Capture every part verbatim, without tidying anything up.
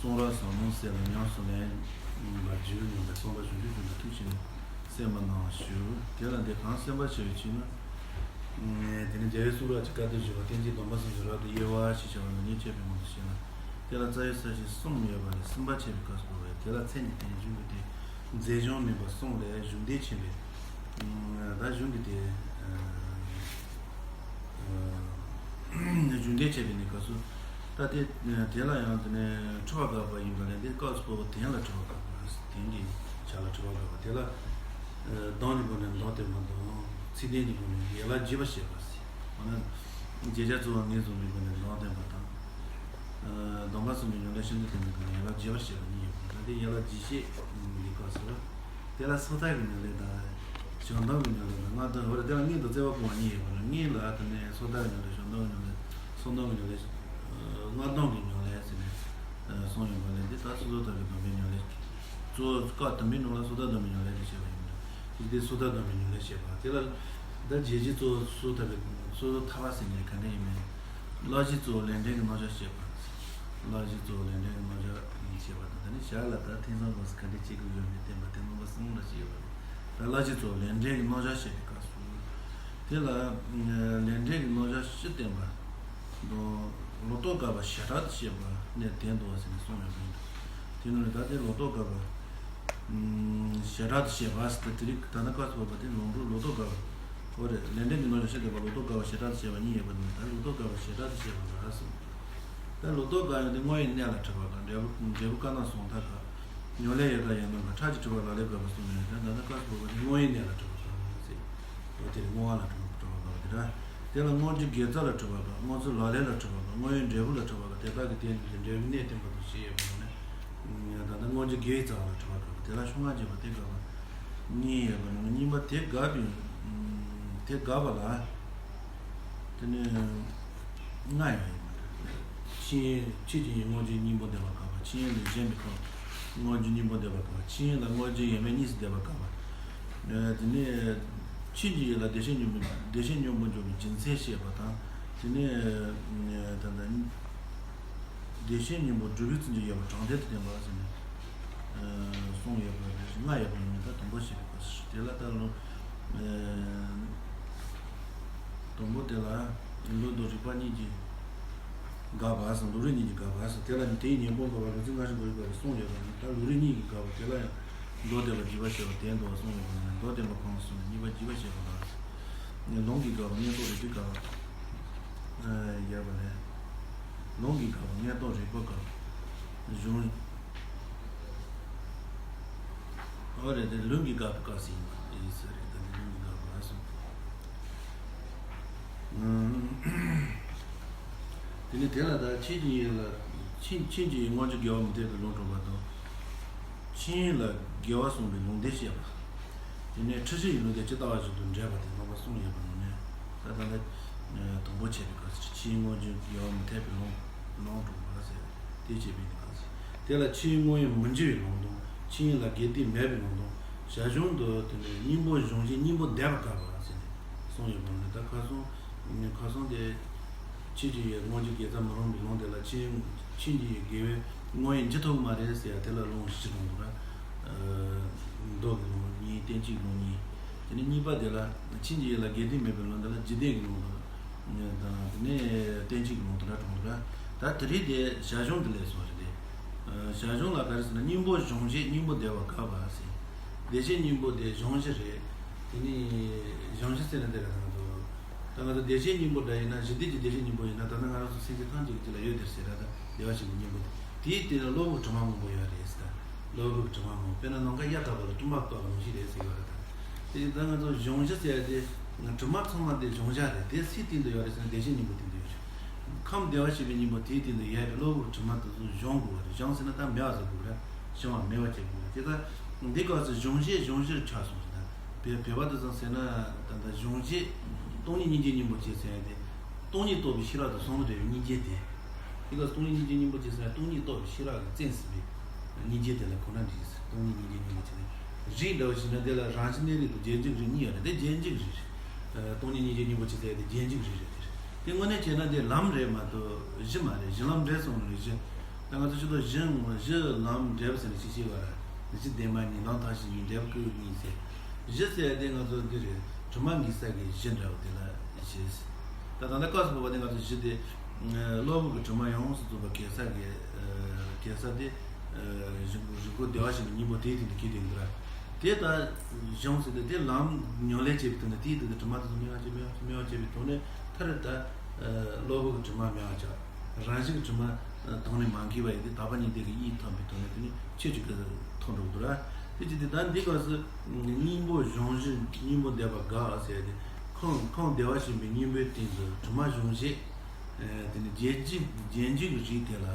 གསུང་རབ་ཟབ་མོ་གསན་ལ་ཉམས་སུ་ལེན་པར་བྱོན་སྙམ་པའི་བསམ་པ་བཞིན་དུ་ཐུགས་ཆེན་གསན་པ་གནང་ཞུ། དེ་ལ་འདི་གང་གསན་པ་བྱས་ཡོད་ཅེ་ན། དེ་ནི་རྒྱལ་བའི་གསུང་རབ་ཀྱི་བཀའ་གདམས་བཞི་པ་བསྟན་བཅོས་སྡོམ་པ་གསུམ་གྱི་རབ་ཏུ་དབྱེ་བ་ཞེས་བྱ་བ་འདི་ཉིད་འཆད་པའི་དབང་དུ་བྱས་ན། དེ་ལ་རྩ་བའི་ས་བཅད་གསུམ་ཡོད་པ་ལས་གསུམ་པ་འཆད་པའི་སྐབས་སུ་བབ་པས། དེ་ལ་མཚན་ཉིད་དང་གཞུང་གི་དོན་མཛེས་ལྗོན་མིན་པ་གསུམ་ལས་གཞུང་དོན་ཆེན་པོས། ད་གཞུང་གི་དོན། གཞུང་དོན་འཆད་པའི་གནས་སྐབས་སུ། ད་དེ་དེ་ལ་ཡང་དེ་ནས་འཁྲུལ་པ་དགག་པ་ཡིན་པ་ལས། འདི་སྐབས་སུ་བབ་པ་དོན་ལ་འཁྲུལ་པ་དགག་པ། དོན་གྱི་ཆ་ལ་འཁྲུལ་པ་དགག་པ། དེ་ལ་ཨ་དོན་གྱི་སྒོ་ནས་དོན་སྟོན་པ་དང་། ཚིག་དོན་གྱི་སྒོ་ནས་ཡན་ལག་རྒྱས་པར་བཤད་པ་ཟེར། འོ་ན་བརྗོད་བྱ་གཙོ་བོ་ངོས་བཟུང་བའི་སྒོ་ནས་དོན་སྟོན་པ་དང་། ཨ་སྡོམ་པ་གསུམ་གྱི་ཉམས་ལེན་ཤིན་ཏུ་བརྟན་པའི་སྒོ་ནས་ཡན་ལག་རྒྱས་པར་བཤད་པ་གཉིས་ཡོད་པ། ད་དེ་ཡན་ལག་རྒྱས་བཤད་འདི་སྐབས་སུ། དེ་ལ་སོ་ཐར་གྱི་ཉམས་ལེན་དང་། བྱང་སྡོམ་གྱི་ཉམས་ལེན་དང་། སྔགས་སྡོམ། འོ་རེད། དེ་ལ་སྔོན་དུ་བརྩེ་བ་སྤོང་བ་གཉིས་ཡོད་པ་ལ། སྔོན་ལ་དེ་ནས་སོ་ཐར་གྱི་ཉམས་ལེན། བྱང་སྡོམ་གྱི་ཉམས་ལེན། སོ་སྡོམ་གྱི་ཉམས་ལེན། སྔགས་སྡོམ་གྱི་ཉམས་ལེན་ཟེར་ནས་གསུངས་ཡོད་པ་ལས། འདི་ད་སོ་སོ་ཐར་པའི་སྡོམ་པའི་ཉམས་ལེན། གཙོ་བོ་སྐབས་དང་པོའི་ནང་ལ་སོ་ཐར་སྡོམ་པའི་ཉམས་ལེན་དེ་བཤད་པ་ཡིན་ན། དེ་སོ་ཐར་སྡོམ་པའི་ཉམས་ལེན་བཤད་པ་དེ་ལ། ད་རྒྱས་བཤད་གཙོ་བོ་སོ་ཐར་པའི། སོ་སོ་ཐར་པ་ཟེར་ནས་ག་འདྲ་ཡིན་མིན། བསླབ་གཞི་གཙོ་བོ་ལས་འབྲས་ཀྱི་རྣམ་གཞག་བཤད་པ། བསླབ་གཞི་གཙོ་བོ་ལས་འབྲས་ཀྱི་རྣམ་གཞག་ཡིན་བཤད་པ་དང་། ད་ནི་ཞར་ལ་ད་ཐེ་ཚོམ་སྐབས་སུ་ག་འདྲའི་བྱེད་དགོས་ཡོད་མེད་བསྟན་པ་དེ་རྣམ་པ་གསུམ་ལ་བཤད་ཡོད་པ་རེད། ད་བསླབ་གཞི་གཙོ་བོ་ལས་འབྲས་ཀྱི་རྣམ་གཞག་བཤད་པའི་སྐབས་སུ། དེ་ལ་ལས་འབྲས་ཀྱི་རྣམ་གཞག་བཞི་བསྟན་པ་དང་། ལོག་རྟོག་དགག་པ་བྱེ་བྲག་ཏུ་བཤད་པ་ནས་དོན་བསྡུ་བ་ཟེར་ནས་གསུངས་ཡོད་པ་ཡིན། དེ་ནང་ནས་ད་དེ་ལོག་རྟོག་དགག་པ་བྱེ་བྲག་ཏུ་བཤད་པ་ཟེར་ཏེ། དེ་རིང་ད་ལྟ་སྐབས་སུ་བབ་པ་དེ་ལོག་རྟོག་ལོག་རྟོག་དགག་པ། འོ་རེད། ལས་འབྲས་ཀྱི་རྣམ་གཞག་བཞི་བསྟན་པ་ལོག་རྟོག་དགག་པ་བྱེ་བྲག་ཏུ་བཤད་པ་གཉིས་ཡོད་པ་ནི། ད་ལོག་རྟོག་དགག་པ་བྱེ་བྲག་ཏུ་བཤད་པ་ལ་གསུངས། ད་ལོག་རྟོག་དགག་ཡང་དེ་བསྔོ་བའི་གནས་ལ་འཁྲིལ་བ་དང་། འབྲས་བུ་འབྲས་བུ་བཀར་ན་གསུངས་ཐལ་དང་། ཉམས་ལེན་ཡལ་ག་ཡལ་མིན་པ། ཁྲག་གི་འཁྲུལ་པ་ལག་ལེན་དགག་པ་གསུངས་ནས། ད་ལྟ་སྐབས་སུ་བབ་པ་དེ་བསྔོ་བའི་གནས་ལ་འཁྲིལ་བ་དགག་ཟེར། འོ་དེ་རེད། བསྔོ་བ་ལ་འཁྲིལ་བ་དགག་པ་དེ་འདྲ། དེ་ལ་བསྔོ་རྒྱུའི་དགེ་རྩ་ལ་འཁྲིལ་བ་དགག་བསྔོ་ཚུལ་ལག་ལེན་ལ་འཁྲིལ་བ་དགག་བསྔོ་བའི་འབྲས་བུ་ལ་འཁྲིལ་བ་དགག་དེ་དག་གི་དོན་དེ་འབྲས་བུའི་གནས་བསྟན་པ་དང་ཞེས་ཡོད་པ་ནི། ད་ལྟ་བསྔོ་རྒྱུའི་དགེ་བའི་རྩ་བ་ལ་འཁྲིལ་བ་དགག་དེ་ལ་ཕྱོགས་སྔ་རྒྱས་པ་དེ་དགག་པ་གཉིས་ཡོད་པ་ནི། གཉིས་པ་དེ་དགག་པའི། དེ་དགག་པ་ལ། དེ་ནི་ལྔ་ཡང་ཡིན་པ་རེད། ཆོས་དབྱིངས། ཆོས་ཀྱི་དབྱིངས་བསྔོ་རྒྱུའི་སྙིང་པོ་བསྟན་པ་དགག་པ། ཆོས་དབྱིངས་ལས་གཞན་པའི་ཁམས་བསྔོ་རྒྱུའི་སྙིང་པོ་བསྟན་པ་དགག་པ། ཆོས་དབྱིངས་ལ་བསྔོ་རྒྱུ་ཡོད་མེད་གཉིས་སུ་བསྡུས་པ་དགག་པ། དེ་ནས་ཆོས་ཀྱི་དབྱིངས་ལ་བདེ་གཤེགས་སྙིང་པོ། བདེ་གཤེགས་སྙིང་པོ་འཇོག་པའི་རྒྱུ་མཚན་བཤད་པ་དང་། དེ་ནས་ད་ལྟ་བདེ་གཤེགས་སྙིང་པོ་སྒྲུབ་པའི་བརྩོན་འགྲུས་ཡོད་པ་དྲང་བདེན་དུ་བསྟན་པ་ཟེར་ནས་གསུངས་ཡོད་པ་རེད། ལྔ་ཡོད་པ་ནི་ད་དང་པོ་བཤད་པའི་སྐབས་སུ། དེ་ལ་ད་ལོ། དང་པོ་དེ་ལ་ལུང་དང་རིགས་པ་གཉིས་ཀྱིས་དགག་པ་ཟེར། ལུང་རིགས་གཉིས་ཀྱིས་དགག་པ་ཟེར། དེ་ལ་ནི་དེའི་གཉེན་པོ་འགལ་བ་ལུང་ཚིག་སྔ་ཕྱི་འགོག་པའི་སྐབས་སུ་གསུངས་ཡོད་པ་ནི། ད་ལུང་རིགས་གཉིས་ཀྱིས་དགག་པ་དེ་ལ་ཡང་མདོ་སྡེ་པ་རྒྱས་པར་བཤད་པ་དོན་བསྡུ་བ་གསུངས་ཡོད་པ་ནི། མདོ་སྡེ་པ་གང་གསུངས་ནས་གཉིས་པ་རྒྱས་པར་བཤད་པ་ལ། ལུང་གིས་དགག་པ། ངེས་རྟོགས་རིགས་པས་དགག་པ། ཡོད་པ་ལས། ལུང་གིས་དགག་པ། ངེས་རྟོགས་རིགས་པས་དགག་པ། གཞུང་། འོ་རེད། དེ་ལུང་གིས་དགག་པའི་སྐབས་སུ་ཡིན་པ་ཡིན་ས་རེད། ད་ནི་ལུང་གིས་དགག་པ་ལ་སོགས་པ། དེ་ནས་དེ་ལ་ད་ཆོས་ཀྱི་དབྱིངས་ལ། ཆོས་ཆོས་ཀྱི་དབྱིངས་བསྔོ་རྒྱུ་དགེ་བ་མི་འཐད་པའི་ལུང་དྲངས་པ་དང་། ཆོས་དབྱིངས་ལ་དགེ་བ་གསུངས་པའི་ལུང་དེ་བཤད་པ། དེ་ནས་འཁྲུལ་ཞིག་ཡིན་ལུགས་དེ་ཇི་ལྟ་བ་བཞིན་དུ་འགྲེལ་པ་དེ་རྣམ་པ་གསུམ་ཡོད་པ་ནང་ནས། ད་ལྟ་ནི་དང་པོ་འཆད་པའི་སྐབས་སུ་ཆོས་དབྱིངས་བསྔོ་རྒྱུ་དགེ་བ་མི་འཐད་པའི་ལུང་ལུང་དྲངས་པ་ཟེར། དེ་བཤད་པའི་སྐབས་སུ། དེ་ལ་ཆོས་དབྱིངས་བསྔོ་བས་མི་འགྱུར་བའི་ལུང་དང་། ཆོས་དབྱིངས་ལ་དགེ་སྡིག་མེད་པའི་ལུང་དང་། ཞར་བྱུང་དུ་དེ་ནས་སྙིང་པོ་སྦྱོང་བྱེད་སྙིང་པོ་འདས་པ་དགག་པ་ཟེར་ནས་གསུངས་ཡོད་པ་ནི། ད་ཁ་སང་ཁ་སང་དེ་ཆོས་ཀྱི་དབྱིངས་བསྔོ་རྒྱུ་དགེ་རྩ་མི་རུང་བའི་ལུང་དེ་ལ་ཆོས་ཆོས་ཀྱི་དབྱིངས་དགེ་བའི་བསྔོ་བས་འགྱུར་ཐུབ་ཀྱི་མ་རེད་ཟེར་ཡ་དེ་ལ་ལུང་བཞི་དྲངས་འདུག་ར། མདོ་གི་ལུང་གཉིས། བསྟན་བཅོས་ལུང་གཉིས། དེ་ནས་གཉིས་པ་དེ་ལ་ཆོས་ཀྱི་དབྱིངས་ལ་དགེ་སྡིག་མེད་པའི་ལུང་དེ་ལ་རྒྱུད་སྡེ་གི་ལུང་དང་། དང་དེ་ནས་བསྟན་བཅོས་ཀྱི་ལུང་དེ་འདྲ་དྲངས་འདུག་ར། ད་དེ་རིང་དེ་ཞར་བྱུང་དེ་ལས་སོང་རེད་དེ། ཞར་བྱུང་ལ་ག་རེ་ཟེར་ན། སྙིང་པོ་སྦྱོང་བྱེད་སྙིང་པོ་འདས་པ་དགག་པ་ཟེར། བདེ་གཤེགས་སྙིང་པོ་དེ་སྦྱོང་བྱེད་རེད། དེ་ནི་སྦྱོང་བྱེད་ཟེར་ན་དེ་ག་ད་ང་ཚོ། ད་ང་ཚོ་བདེ་གཤེགས་སྙིང་པོ་འདྲ་ཡིན་ན། གཞི་དུས་ཀྱི་བདེ་གཤེགས་སྙིང་པོ་ཡིན་ན། ད་ལྟ་ང་རང་ཚོ་སེམས་ཅན་ཐམས་ཅད་ཀྱི་རྒྱུད་ལ་ཡོད་དེར་ཟེར་ར། ད་བདེ་བར་གཤེགས་པའི་སྙིང་པོ་དེ། དེའི་སྟེང་ན་གློ་བུར་དྲི་མ་མང་པོ་ཡོད་རེད་ཟེར། ད་གློ་བུར་དྲི་མ་མང་པོ། དཔེར་ན་ནམ་མཁའ་གཡའ་དག་པ་ལ་སྲུང་མ་བཏགས་པ་ནང་བཞིན་རེད་ཟེར་གྱི་ཡོད་རེད། ད་དེ་ད་ང་ཚོ་སྦྱོང་བྱེད་ཟེར་ཡ་དེ། དྲི་མ་ཚང་མ་དེ་སྦྱོང་བྱ་རེད། དེ་སུའི་སྟེང་དུ་ཡོད་རེད་ཟེར་ན། བདེ་གཤེགས་སྙིང་པོའི་སྟེང་དུ་ཡོད་རེད། ཁམས་བདེ་བར་གཤེགས་པའི་སྙིང་པོ་དེའི་སྟེང་དུ་ཡོད་རེད། གློ་བུར་དྲི་མ་དེ་ཚོ་སྦྱོང་དགོས་པ་རེད། སྦྱངས་ཟིན་ན་ད་མེད་པ་བཟོ་དགོས་རེད། སྦྱང་བ་མེད་པ་བྱེད་དགོས་རེད། དེ་ད་འདི་སྐབས་སུ་སྦྱོང་བྱེད་སྦྱོང་བྱེད་ཆགས་སོང་ཟེར་ན། བོད་བོད་པ་དེ་ཚོ་ཟེར་ན་ད་ལྟ་སྦྱོང་བྱེད། སྟོང་ཉིད་སྙིང་རྗེའི་སྙིང་པོ་བྱེད་ཟེར་ཡ་དེ། སྟོང་ཉིད་རྟོགས་པའི་ཤེས་རབ་དང་ཟུང་དུ་འབྲེལ་བའི་སྙིང་རྗེ་དེ། དེ་སྐབས་སྟོང་ཉིད་སྙིང་རྗེའི་སྙིང་པོ་བྱེད་ཟེར་ཡ། སྟོང་ཉིད་རྟོགས་པའི་ཤེས་རབ་ཀྱིས་རྩེན་ཟིན་པའི་སྙིང་རྗེ་དེ་ལ་གོ་ན་འགྲིག་ཟེར། སྟོང་ཉིད་སྙིང་རྗེའི་སྙིང་པོ་བྱེད་ནས། རིགས་འདྲ་བ་ཞིག་ན་དེ་ལ་རང་བཞིན་གནས་རིགས་དང་རྗེས་འཇུག་རིགས་གཉིས་ཡོད་རེད། དེ་རྗེས་འཇུག་རིགས་རེད། སྟོང་ཉིད་སྙིང་རྗེའི་སྙིང་པོ་བྱེད་ཟེར་ཡ་དེ་རྗེས་འཇུག་རིགས་རེད། དེ་དངོས་གནས་བྱས་ན་དེ་ལམ་རེད་མ་གཏོགས་གཞི་མ་རེད། གཞི་ལམ་འབྲས་གསུམ་རེད། གཞི། ད་ང་ཚོ་ཕྱི་དོ་གཞི་གཞི་ལམ་འབྲས་བུ་ཟེར་ནས་ཤེས་ཤེས་བ་ར། གཞི་བདེན་པ་གཉིས། ལམ་ཐབས་ཤེས་གཉིས། འབྲས་བུ་སྐུལ་གཉིས་ཟེར། གཞི་ཟེར་དེ་ང་ཚོ་འདི་རེད། གྲིབ་མ་འགོས་ས་གི་གཞི་འདྲ་བོ་དེ་ལ་བྱེད། ད་ད་ལྟ་སྐབས་སུ་བབ་པ་དེ་ང་ཚོ་གཞི་དེ་གློ་བུར་གྱི་གྲིབ་མ་ཡོངས་སུ་རྫོགས་པ་གས་ས་གི་གས་ས་དེ་རིག་རིག་པ་བདེ་བར་གཤེགས་པའི་སྙིང་པོ་དེའི་སྟེང་དུ་གས་དེ་འདུག་ར། དེ་ལྟར་བྱུང་ཟིན་ཏེ་དེ་ལམ་ཉམས་ལེན་བྱེད་པའི་དོན་དུ་དེའི་དོན་དུ་གྲིབ་མ་དེ་ཚོ་སྨེ་བ་བྱེད། སྨེ་བ་བྱེད། སྨེ་བ་བྱེད་པའི་ཐོག་ནས་མཐར་ད་གློ་བུར་གྱི་གྲིབ་མ་སྨེ་བ་བྱ། རང་བཞིན་གྱི་གྲིབ་མ་དོན་ནས་མ་འགོས་པ་ཡིན་ཏེ། དག་པ་གཉིས་ལྡན་གྱི་དབྱིངས་ཐོབ་པའི་དོན་ནས་དེ་ནི་ཆོས་ཀྱི་སྐུ་ཐོབ་འགྲོ་གི་འདུག་ར། དེ་ཅི་སྟེ་ད་འདི་སྐབས་སུ་སྙིང་པོ་གཞོམ་གཞིག། སྙིང་པོ་བཟླས་པ་དགའ་ཟེར་ཏེ། ཁམས་ཁམས་བདེ་བར་གཤེགས་པའི་སྙིང་པོའི་སྟེང་དུ་གྲིབ་མ་གཞོམ་བྱེད། དེ་ནི་རྗེས་འཇུག་རྗེས་འཇུག་གི་རིགས་དེ་ལ།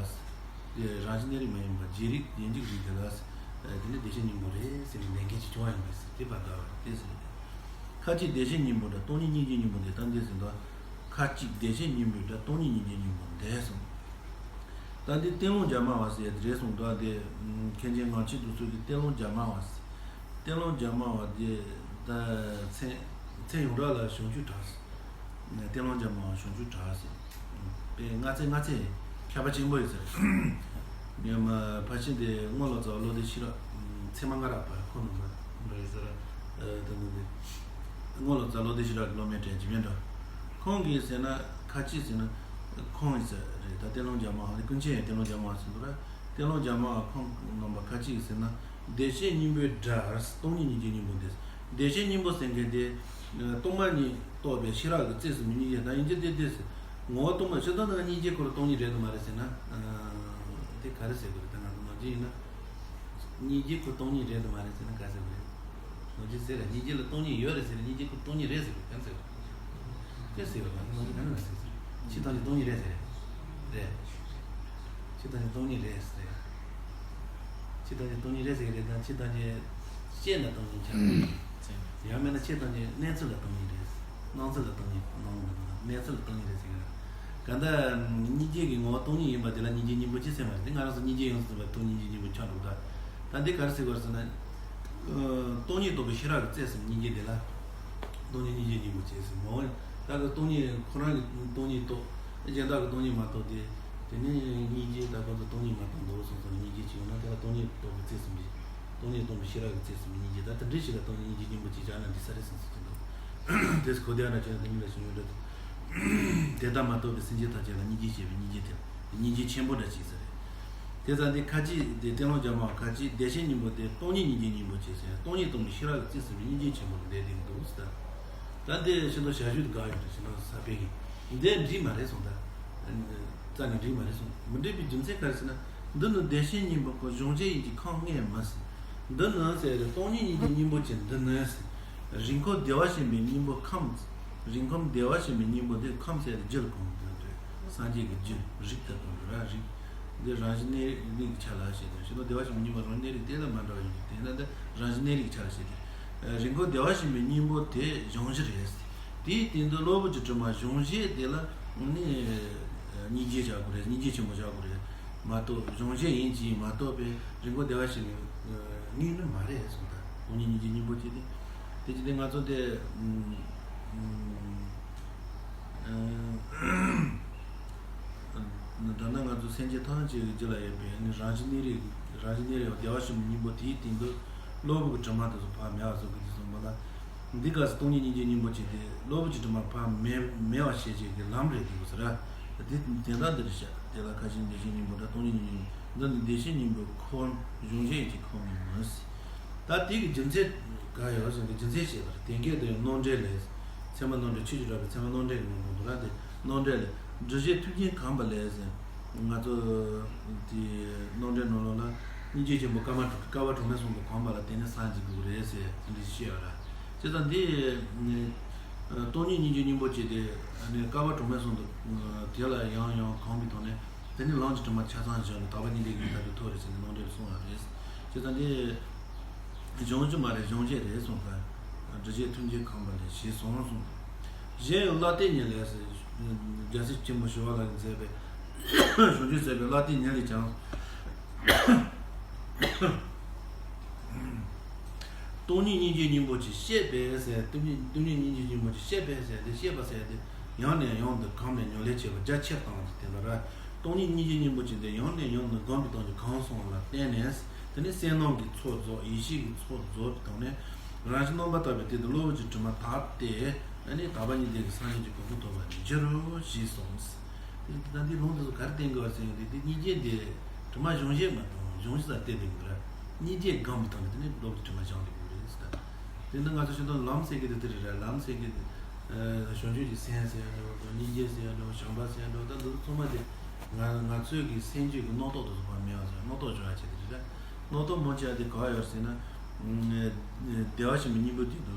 དེ་རང་བཞིན་གནས་རིགས་མ་ཡིན་པ་རྗེས་རིགས་རྗེས་འཇུག་རིགས་དེ་ལ། དེ་ནི་བདེ་གཤེགས་སྙིང་པོ་རེད་ཟེར་ནས་ལེན་མཁན་ཞིག་བྱུང་བ་ཡིན་པས་ཟེར། དེ་བར་དགའ་བ་དེ་ཟེར། ཁ་ཅིག་བདེ་གཤེགས་སྙིང་པོ་འདྲ། སྟོང་ཉིད་སྙིང་རྗེའི་སྙིང་པོ་འདི། ད་འདི་ཟེར་འདུག་ཁ་ཅིག་བདེ་གཤེགས་སྙིང་པོ་འདྲ། སྟོང་ཉིད་སྙིང་རྗེའི་སྙིང་པོ་འདི་གསུངས། ད་འདི་གཏན་བློ་རྒྱ་མ་བ་ཟེར་ཡ་དེ་རེད་གསུངས་འདུག་དེ་མཁན་ཆེན་ངག་ཆོས་རྡོ་རྗེ་གིས་གཏན་བློ་རྒྱ་མ་བ་ཟེར། གཏན་བློ་རྒྱ་མ་བ་དེ་ད་མཚན་མཚན་ཡོངས་གྲགས་ལ་བྱང་ཆུབ་གྲགས་ཟེར། གཏན་བློ་རྒྱ་མ་བ་བྱང་ཆུབ་གྲགས་ཟེར། དཔེ་ལྔ་ཚན་ལྔ་ཚན་ཁྱད་པར་ཆེན་པོ་ཡོད་ཟེར། ངས་མ་ཕལ་ཆེར་དེ་རྔོག་ལོ་ཙཱ་བློ་ལྡན་ཤེས་རབ་ཚད་མ་སྔ་རབས་པ་ཁོ་ནང་པ་འདྲ་ཡོད་ཟེར། ཨ་དེ་ནི་དེ་རྔོག་ལོ་ཙཱ་བློ་ལྡན་ཤེས་རབ་ཀྱི་སློབ་མའི་གྲས་ཇི་མེད་འདྲ། ཁོང་གིས་ཟེར་ན་ཁ་ཅིག་ཟེར་ན་ཁོང་ཡིན་ཟེར་རེད། ད་གཏན་བློ་རྒྱ་མ་བ་ཀུན་མཁྱེན་ཡང་གཏན་བློ་རྒྱ་མ་བ་ཟེར་འདུག་ར། གཏན་བློ་རྒྱ་མ་བ་ཁོང་རྣམ་པ་ཁ་ཅིག་ཟེར་ན། བདེ་གཤེགས་སྙིང་པོའི་སྒྲ། སྟོང་ཉིད་སྙིང་རྗེའི་སྙིང་པོ་འདི། བདེ་གཤེགས་སྙིང་པོ་ཟེར་མཁན་དེ་སྟོང་པ་ཉིད་རྟོགས་པའི་ཤེས་རབ་ཀྱི་རྩིས་སུ་མི་སྙིང་རྗེ་དང་སྙིང་རྗེ་སྟེ་སྟེ་ཟེར། ངོ་བོ་སྟོང་པ་ཕྱིར་ལྡོག་ནང་སྙིང་རྗེ་ཁོ་རང་སྟོང་ཉིད་རེད་དམ་མ་རེད་ཟེར་ན། དེ་ག་རེ་ཟེར་དགོས་རེད། ད་ང་ཚོ་ནོར་གྱི་ཡིན་ན། སྙིང་རྗེ་ཁོ་སྟོང་ཉིད་རེད་དམ་མ་རེད་ཟེར་ན་ག་ཟེར་དགོས་རེད། ནོར་གྱི་ཟེར་ར། སྙིང་རྗེ་ལ་སྟོང་ཉིད་ཡོད་རེད་ཟེར་ར། སྙིང་རྗེ་ཁོ་སྟོང་ཉིད་རེད་ཟེར་དགོས་ག་ཟེར་དགོས། དེ་ཟེར་བ་ལ་ང་ཚོ་ག་ནས་ཟེར་ཟེར། ཕྱིར་བཏང་གི་སྟོང་ཉིད་རེད་ཟེར། རེད། ཕྱིར་བཏང་གི་སྟོང་ཉིད་རེད་ཟེར། ཕྱིར་བཏང་གི་སྟོང་ཉིད་རེད་ཟེར་གི་རེད་ད། ཕྱིར་བཏང་གི་བཤད་ན་སྟོང་ཉིད་ཆགས། ཡང་མིན་ན་ཕྱིར་བཏང་གི་གནས་ཚུལ་ལ་སྟོང་ཉིད་རེད། སྣང་ཚུལ་ལ་སྟོང་ཉིད་སྣང་མི་འདུག་ན་གནས་ཚུལ་ལ་སྟོང་ཉིད་རེད་ཟེར་གི་རེད། ག་འདྲ་སྙིང་རྗེ་གི་ངོ་བོ་སྟོང་ཉིད་ཡིན་པ་དེ་ལ་སྙིང་རྗེ་སྙིང་པོ་ཅི་ཟེར་མ་རེད། དེ་ང་རང་ཚོ་སྙིང་རྗེ་ཡོངས་སུ་རྫོགས་པའི་སྟོང་ཉིད་ཀྱི་སྙིང་པོ་ཆགས་འགྲོ་གི། ད་འདི་ག་རེ་ཟེར་དགོས་ཟེར་ན། སྟོང་ཉིད་རྟོགས་པའི་ཤེས་རབ་ཀྱི་རྩལ་ཟེར་སྙིང་རྗེ་དེ་ལ། སྟོང་ཉིད་སྙིང་རྗེའི་སྙིང་པོ་བྱས་ཟེར་མོ། ད་གི་སྟོང་ཉིད་ཁོ་རང་གི་སྟོང་ཉིད་རྟོགས། གཞན་དག་གི་སྟོང་ཉིད་མ་རྟོགས་ཏེ། དེ་ནས་སྙིང་རྗེ་ད་ག་ཚོད་སྟོང་ཉིད་མ་རྟོགས་འདུག་སོང་སོང་ནས་སྙིང་རྗེ་ཅིག་ཡོང་ན་དེ་ལ་སྟོང་ཉིད་རྟོགས་པའི་རྩལ་ཟེར་མི། སྟོང་ཉིད་རྟོགས་པའི་ཤེས་རབ་ཀྱི་རྩལ་ཟེར་མི་སྙིང་རྗེ། ད་དེ་འདྲའི་ཞིག་ལ་སྟོང་ཉིད་སྙིང་རྗེའི་སྙིང་པོ་ཅིག་བྱ་ན་འགྲིག་ས་རེད་བསམ་སོང་གི་འདུག་དེས་གོ་བདེ་ན་ཅན་དེ་མི་ལ་ཞིག་ཡོད་འདྲ། དེ་ལྟར་མ་རྟོགས་པའི་སེམས་ཅན་ཐམས་ཅད་ལ་སྙིང་རྗེ་བྱེད་པའི་སྙིང་རྗེ་དེ་སྙིང་རྗེ་ཆེན་པོ་འདྲ་ཅིག་ཟེར་རེད། དེ་ཙམ་དེ་ཁ་ཅིག་དེ་གཏན་བློ་རྒྱ་མ་བ་ཁ་ཅིག་བདེ་གཤེགས་སྙིང་པོ་དེ་སྟོང་ཉིད་སྙིང་རྗེའི་སྙིང་པོ་བྱས་ཟེར། སྟོང་ཉིད་རྟོགས་པའི་ཤེས་རབ་ཀྱི་རྩལ་ཟེར་བའི་སྙིང་རྗེ་ཆེན་པོ་ལ་འདས་དེ་འདུག་ཟེར། ད་འདི་ཤིན་ཏུ་ཞབས་ཞུ་དེ་དགའ་ཡོད་རེད། ཤིན་ཏུ་ས་པའི་གི་འདི་འགྲིག་མ་རེད་སོང་། ད་རྩ་ནས་འགྲིག་མ་རེད་སོང་། མི་འགྲིག་པའི་རྒྱུ་མཚན་ག་རེ་ཟེར་ན། འདི་ནི་བདེ་གཤེགས་སྙིང་པོ་ཁོ་གཞོམ་བྱེད་ཡིན་གྱི་ཁམས་ལྔས་མིན་ཟེར། འདི་ནི་ཟེར་ཏེ་སྟོང་ཉིད་སྙིང་རྗེའི་སྙིང་པོ་ཅན་འདི་ནི་ཟེར། རིགས་ཁམས་བདེ་བར་གཤེགས་པའི་སྙིང་པོ་ཁམས། རིགས་ཁམས་བདེ་བར་གཤེགས་པའི་སྙིང་པོ་འདི་ཁམས་ཟེར་ཏེ་རྒྱུ་ལ་གོ་དགོས་རེད། སངས་རྒྱས་ཀྱི་རྒྱུ་རིགས་དེ་གོ་དགོས་རེད། རིགས་འདི་རང་བཞིན་གནས་རིགས་ཀྱི་ཆ་ལ་བཤད་དེ། ཤིན་ཏུ་བདེ་བར་གཤེགས་པའི་སྙིང་པོ་རང་བཞིན་གནས་རིགས་དེ་ལ་མ་འདྲ་བ་ཡོད་ཀྱི་དེ་ན་འདི་རང་བཞིན་གནས་རིགས་ཀྱི་ཆ་ལ་བཤད་དེ། རིགས་ཁམས་བདེ་བར་གཤེགས་པའི་སྙིང་པོ་དེ་གཞོམ་གཞིག་རེད། དེའི་སྟེང་དུ་གློ་བུར་གྱི་དྲི་མ་གཞོམ་བྱེད་དེ་ལ་ནི་སྙིང་རྗེ་བྱ་དགོས་རེད། སྙིང་རྗེ་ཆེན་པོ་བྱ་དགོས་རེད། མ་གཏོགས་གཞོམ་བྱེད་ཡིན་གྱི་མ་གཏོགས་པའི་རིགས་ཁམས་བདེ་བར་གཤེགས་པའི་དངོས་ནི་མ་རེད་གསུངས། ད་སྟོང་ཉིད་སྙིང་རྗེའི་སྙིང་པོ་ཅིག་དེ་དེ་ཅི་སྟེ་ང་ཚོ་དེ་ད་ལྟ་ང་ཚོ་སེམས་ཅན་ཐམས་ཅད་ཀྱི་རྒྱུད་ལ་ཡོད་པའི་ནི་རང་བཞིན་གནས་རིགས། རང་བཞིན་གནས་རིགས་བདེ་བར་གཤེགས་པའི་སྙིང་པོ་དེའི་སྟེང་དུ་གློ་བུར་གྱི་དྲི་མ་དེ་ཚོ་ཕར་མེད་པ་བཟོ་དགོས་ཀྱི་གསུངས་པ་ལ། འདི་ག་ས་སྟོང་ཉིད་སྙིང་རྗེའི་སྙིང་པོ་ཅིག་དེ་གློ་བུར་གྱི་དྲི་མ་ཕར་མེད་མེད་པ་བྱེད་བྱེད་ཀྱི་ལམ་རེད་འདུག་ཟེར། དེ་དེ་འདྲ་འདི་རེད་བཤད། དེ་ལ་ཁ་ཅིག་བདེ་གཤེགས་སྙིང་པོ་འདྲ། སྟོང་ཉིད་སྙིང་རྗེ། འདི་ནི་བདེ་གཤེགས་སྙིང་པོའི་ཁམས། གཞོམ་བྱེད་ཡིན་གྱི་ཁམས་ནི་མིན་ཟེར། ད་དེ་གི་རྒྱུ་མཚན་ག་ཡོད་ཟེར་ན་རྒྱུ་མཚན་བཤད་པ་རེད། དེ་སྐད་དུ་ཡང་རྣམ་འགྲེལ་ལས། ཚད་མ་རྣམ་འགྲེལ་ཆོས་ཀྱི་རབ་པའི་ཚད་མ་རྣམ་འགྲེལ་གྱི་ནང་དུ་འདུག་ར། དེ་རྣམ་འགྲེལ་ལས། སྒྲུབ་བྱེད་མཐུན་རྐྱེན་གང་པ་ལས་ཟེར། ང་ཚོ་དེ་རྣམ་འགྲེལ་ནང་ལོགས་ལ་སྙིང་རྗེ་ཆེན་པོ་བསྐལ་པ་བསྐལ་པ་གྲངས་མེད་གསུམ་དུ་གང་པ་ལ་བརྟེན་ནས་སངས་རྒྱས་དགོས་རེད་ཟེར་དེ་འདྲ་བཤད་ཡོད་ར། བྱས་ཙང་འདི་སྟོང་ཉིད་སྙིང་རྗེའི་སྙིང་པོ་ཅིག་དེ་ནི་བསྐལ་པ་གྲངས་མེད་གསུམ་དུ་དེ་ལ་ཡང་ཡང་གང་པའི་ཐོག་ནས་དེ་ནི་ལམ་གྱི་དྲི་མ་ཆ་ཚང་བཞག་ནས་དག་པ་གཉིས་ལྡན་གྱི་ཐབས་ཀྱི་ཐོག་རེད་ཟེར་ནས་རྣམ་འགྲེལ་གསུངས་པ་རེད། བྱས་ཙང་འདི། གཞོམ་གཞིག་མ་རེད། གཞོམ་བྱེད་རེད་གསུངས་པ། སྒྲུབ་བྱེད་མཐུན་རྐྱེན་གང་པ་ལས་ཞེས་གསུངས་གསུངས། གཞན་ཡང་བླ་བརྟན་ཉིད་ལས། རྒྱལ་སྲས་ཆེན་པོ་ཞི་བ་ལྷ་གིས་མཛད་པའི་བྱང་ཆུབ་སེམས་དཔའི་བླ་བརྟན་ཉིད་ལས་ཀྱང་། སྟོང་ཉིད་སྙིང་རྗེའི་སྙིང་པོ་ཅིག་བཤད་པས་ཟེར། སྟོང་ཉིད་སྟོང་ཉིད་སྙིང་རྗེའི་སྙིང་པོ་ཅིག་བཤད་པས་ཟེར་ཏེ། བཤད་པ་ཟེར་ཏེ་ཡང་ནས་ཡང་དུ་གོམས་ནས་ཉམས་ལེན་བྱེད་པ་རྒྱ་ཆེར་བཏང་ཟེར་དེ་ལ་ར། སྟོང་ཉིད་སྙིང་རྗེ་སྙིང་པོ་བཅས་དེ་ཡང་ནས་ཡང་དུ་བསྒོམ་པའི་སྟངས་ཀྱིས་གང་གསུངས་པ་ལ་བརྟེན་ནས། དེ་ནས་བསོད་ནམས་ཀྱི་ཚོགས་རྫོགས། ཡེ་ཤེས་ཀྱི་ཚོགས་རྫོགས་པའི་ཐོག་ནས། རང་བཞིན་རྣམ་པར་དག་པའི་དེ་དང་གློ་བུར་གྱི་དྲི་མ་དག་སྟེ། ཨ་ནི་དག་པ་ཉིད་ལྡན་གྱི་སངས་རྒྱས་ཀྱི་གོ་འཕང་ཐོབ་པར་འགྱུར་རོ་ཞེས་གསུངས། དེ་ད་འདི་ལུང་དེ་ཚོ་ག་རེ་བསྟན་དགོས་པ་ཟེར་ན། དེ་དེ་སྙིང་རྗེ་དེ་དྲི་མ་གཞོམ་བྱེད་མ་གཏོགས་གཞོམ་བྱེད་ས་བསྟན་དེ་མི་འདུག་ར། སྙིང་རྗེ་བསྒོམ་པའི་ཐོག་ནས་དེ་ནི་གློ་བུར་དྲི་མ་སྦྱངས་ཏེ་དགོས་རེད་ཟེར། ད་དེ་ནི་ང་ཚོ་ཤིན་ཏུ་ལམ་ཟེར་གི་དེ་དེ་རེད་ར། ལམ་ཟེར་གི་དེ། ཨ་བྱང་ཆུབ་ཀྱི་སེམས་ཟེར་ཡ་འདྲ་བོ་དང་། སྙིང་རྗེ་ཟེར་ཡ་འདྲ་བོ། བྱམས་པ་ཟེར་ཡ་འདྲ་བོ། ད་འདི་ཚོ་ཚང་མ་དེ་ང་ང་ཚོའི་གི་སེམས་རྒྱུད་ཀྱི་རྣམ་རྟོག་དེ་ཚོ་ཕར་མེད་པ་ཟེར། རྣམ་རྟོག་བྱུང་ཡ་ཆེད་དེ་རེད་ར། རྣམ་རྟོག་མང་ཆེ་བ་དེ་ག་པར་ཡོད་ཟེར་ན། ཨ་བདེ་བར་གཤེགས་པའི་སྙིང་པོ་དེ་དུ་